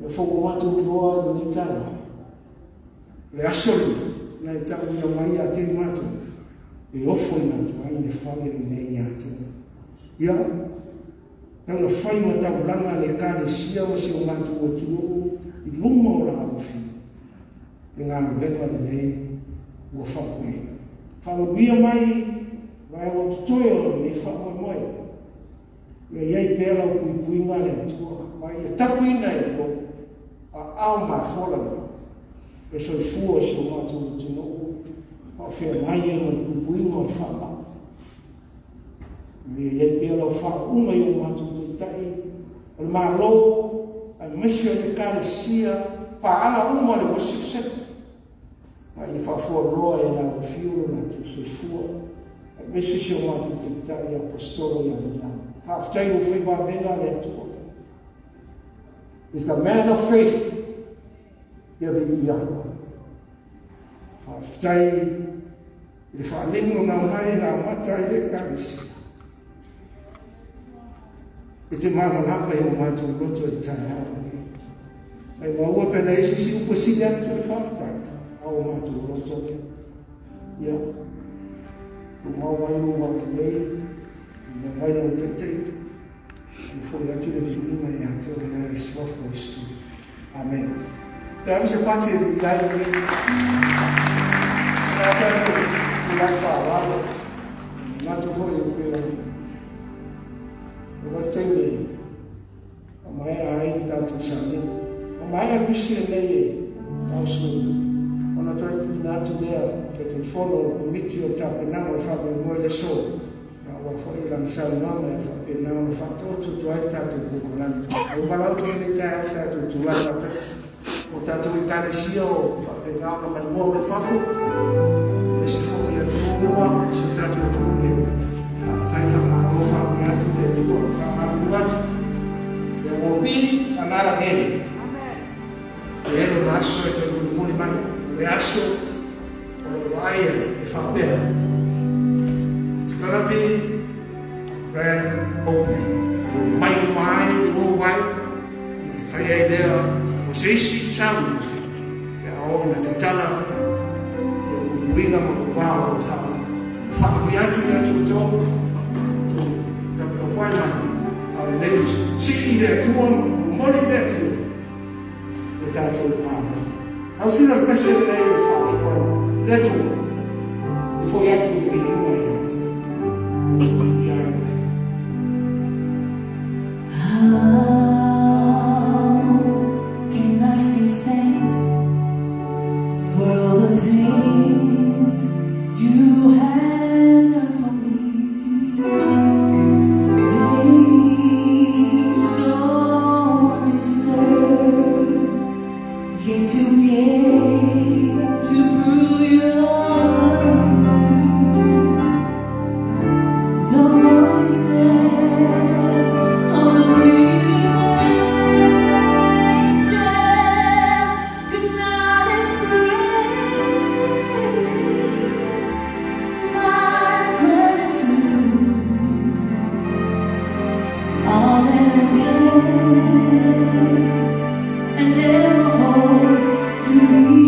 Lea foi ua matou iloa i lenei taeao. O le aso lenei, na e tauina mai ia te i matou, e ofoina atu ai le fale lenei ia te oe. Ia, tau na fai ma taulaga le Ekalesia ma si o matou atunuu i luma o la alofia, le galuega lenei ua faapuleina. Faamanuia mai vaega o totoe o lenei faamoemoe. Ia i ai pea lau puipuiga le Atua, ma ia tapuina e lou aao mafola lea le soifua o si o matou atunuu ma o feagai ai ma le puipuiga o le faamai. Ia i ai pea lau faauuga i o matou taitai o le Malo aemaise o le Ekalesia, paaga uma o le Worship Center, ma ia faafualoa e lau afio lo latou soifua, aemaise si o matou taitai Aposetolo ia Viliama. Faafetai i lou faiva avega le Atua. Is the man of faith. Ia viia. Faafetai i le faaliga na aumai na amata ai le Ekalesia. E te malamalama i o matou loto i le taeao lenei. Mai maua pe na isi si upu e sili atu le faafetai, a o matou loto lea. Ia, tumau mai lou aulelei, tumau mai lau taitaiga, e foi atu le viiga ia te oe i le suafa o Iesu. Amen. Toe ave se pati e viia ai le Alii. O le a tatou tulai faaaloalo. Manatu foi e pei ona oo le taimi e faamaea ai le tatou sauniga. Ua maea le pisi lenei e Ausulu ona toe tuuina atu lea Taitaifono o le Komiti o le Tapenaga o le Faamoemoe i le aso. Aua foi lana saunoaga e faapena ona faataoto atu ai le tatou polokalame. Ua valaau atu lenei taeao i tatou tulai faatasi o tatou Ekalesia o faapena ona maimoa mai fafo, aemaise foi atunuu uma, si o tatou atunuu nei. Faafetai, faamalo, faamanuia atu le Atua, faamalulu atu. There will be another day. E i ai lona aso e toe mulimuli mai, o le aso o lo o vaai ai e faapea, It's gonna be a grand opening. E omai uma ai le worldwide, ona fai ai lea o se isi sauni pe a oo ina tatala ia puipuiga ma vavao o le faamai. Faamanuia atu le Atua tou, tou taputapuai mai, a o lenei sii i le Atua, momoli i le Atua, lo tatou Malo. Au sui o le pese lenei o le faaiu ai le Atua, e foi atu i le viiga ia te ia ia. How can I say thanks for all the things you have done for me? Things so undeserved, yet you gave to prove your love for me. The voices of the grieving angels could not express my gratitude. All that I gave and ever hope to be.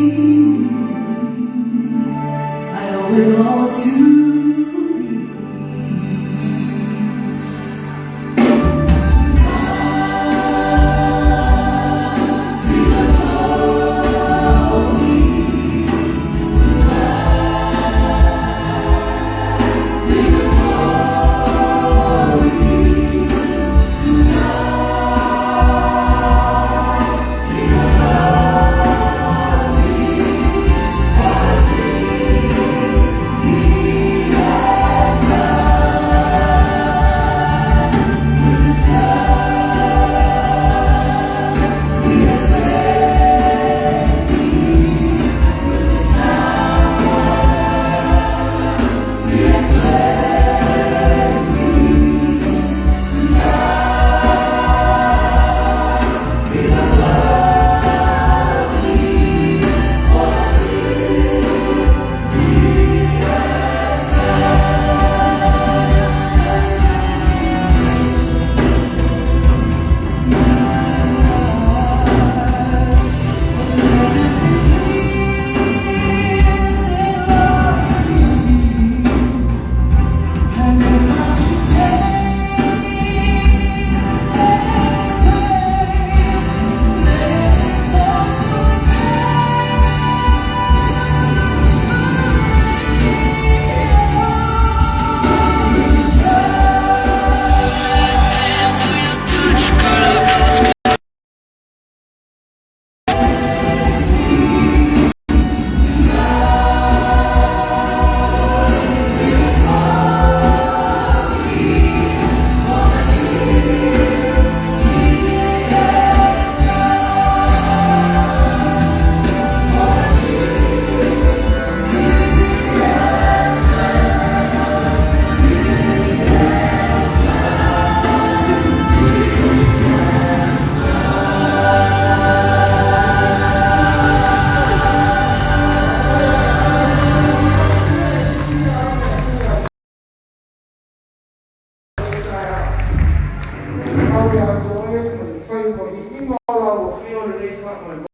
lenei faamoemoe.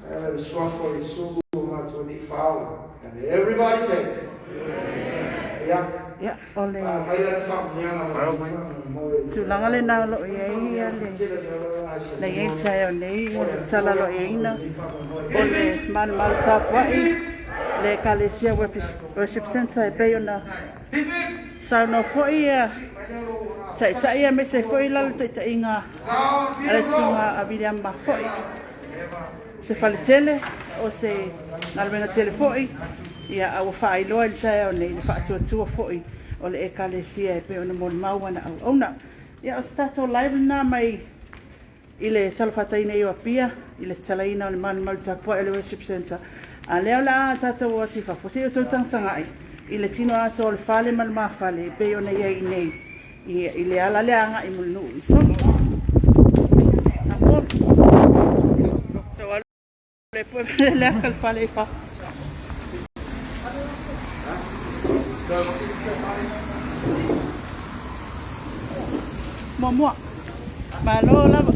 E ala i le suafa o Iesu o matou Alii Faaola. And everybody say, Ia. Ia, o le Aumai le faamanuiaga mo lenei faamoemoe. tulaga lena o lo o i ai le na i ai le taeao nei, o le talaloaina o le malumalu tapuai le Ekalesia Worship Centre e pei ona saunoa foi ia taitai aemaise ai foi lalo taitaiga a le susuga a William Mafo'i. Se fale tele o se galuega tele foi ia a ua faailoa i le taeao nei le faatuatua foi o le Ekalesia e pei ona molimau ana auauna. Ia o se tatou live lena mai i le talafatai nei o Apia i le tatalaina o le malumalu tapuai o le Worship Centre. A lea o le a tatou o atu i fafo se i outou tagatagai i le tino atoa o le fale ma le mafale e pei ona i ai i nei i le ala lea agai i Mulinuu i Sogi. Apo. Tau alu le poe le aka le fale i fafo. Muamua. Malo lava.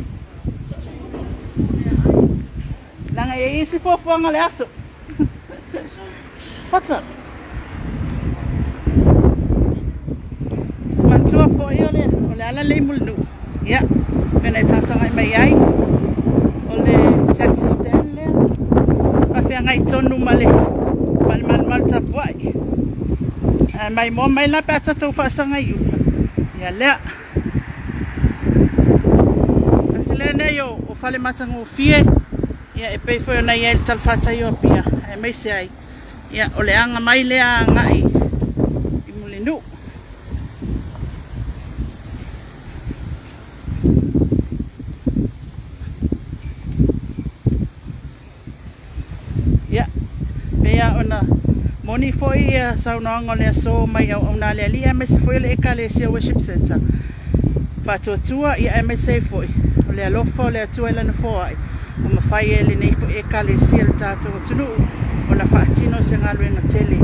Leaga e i ai isi fuafuaga o le aso. What's up? Manatua foi o le, o le ala lea i Mulinuu. Ia, pei ona e tagatagai mai ai, o le taxi stand lea. Faafeagai tonu ma le, ma le malumalu tapuai. Ae maimoa mai la pe a tatou faasaga i uta. Ia lea. Tasi lenei o, o fale matagofie, ia e pei foi ona i ai le talafatai o Apia, aemaise ai, ia o le aga mai lea agai i Mulinuu. Ia, pei lava ona moni foi ia saunoaga o le aso mai auauna a le Alii aemaise foi o le Ekalesia Worship Centre. Faatuatua, ia aemaise ai foi o le alofa o le Atua i Lana foai ua mafai e lenei foi Ekalesia i le tatou atunuu ona faatino se galuega tele,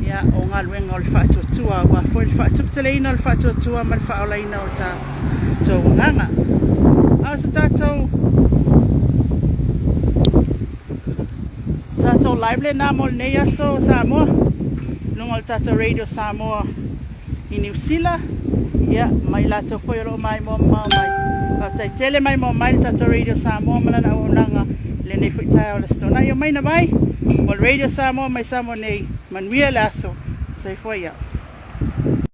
ia, o galuega o le faatuatua aua foi le faatuputeleina o le faatuatua ma le faaolaina o tatou agaga. A o se tatou tatou live lena mo lenei aso Samoa, luga o le tatou Radio Samoa i Niu Sila, ia, ma i latou foi o lo o maimoa mamao mai. Faafetai tele maimoa mai le tatou Radio Samoa ma lana auaunaga i lenei foi taeao o le Aso Toonai. Omai na mai mo le Radio Samoa mai Samoa nei. Manuia le aso. Soifua ia.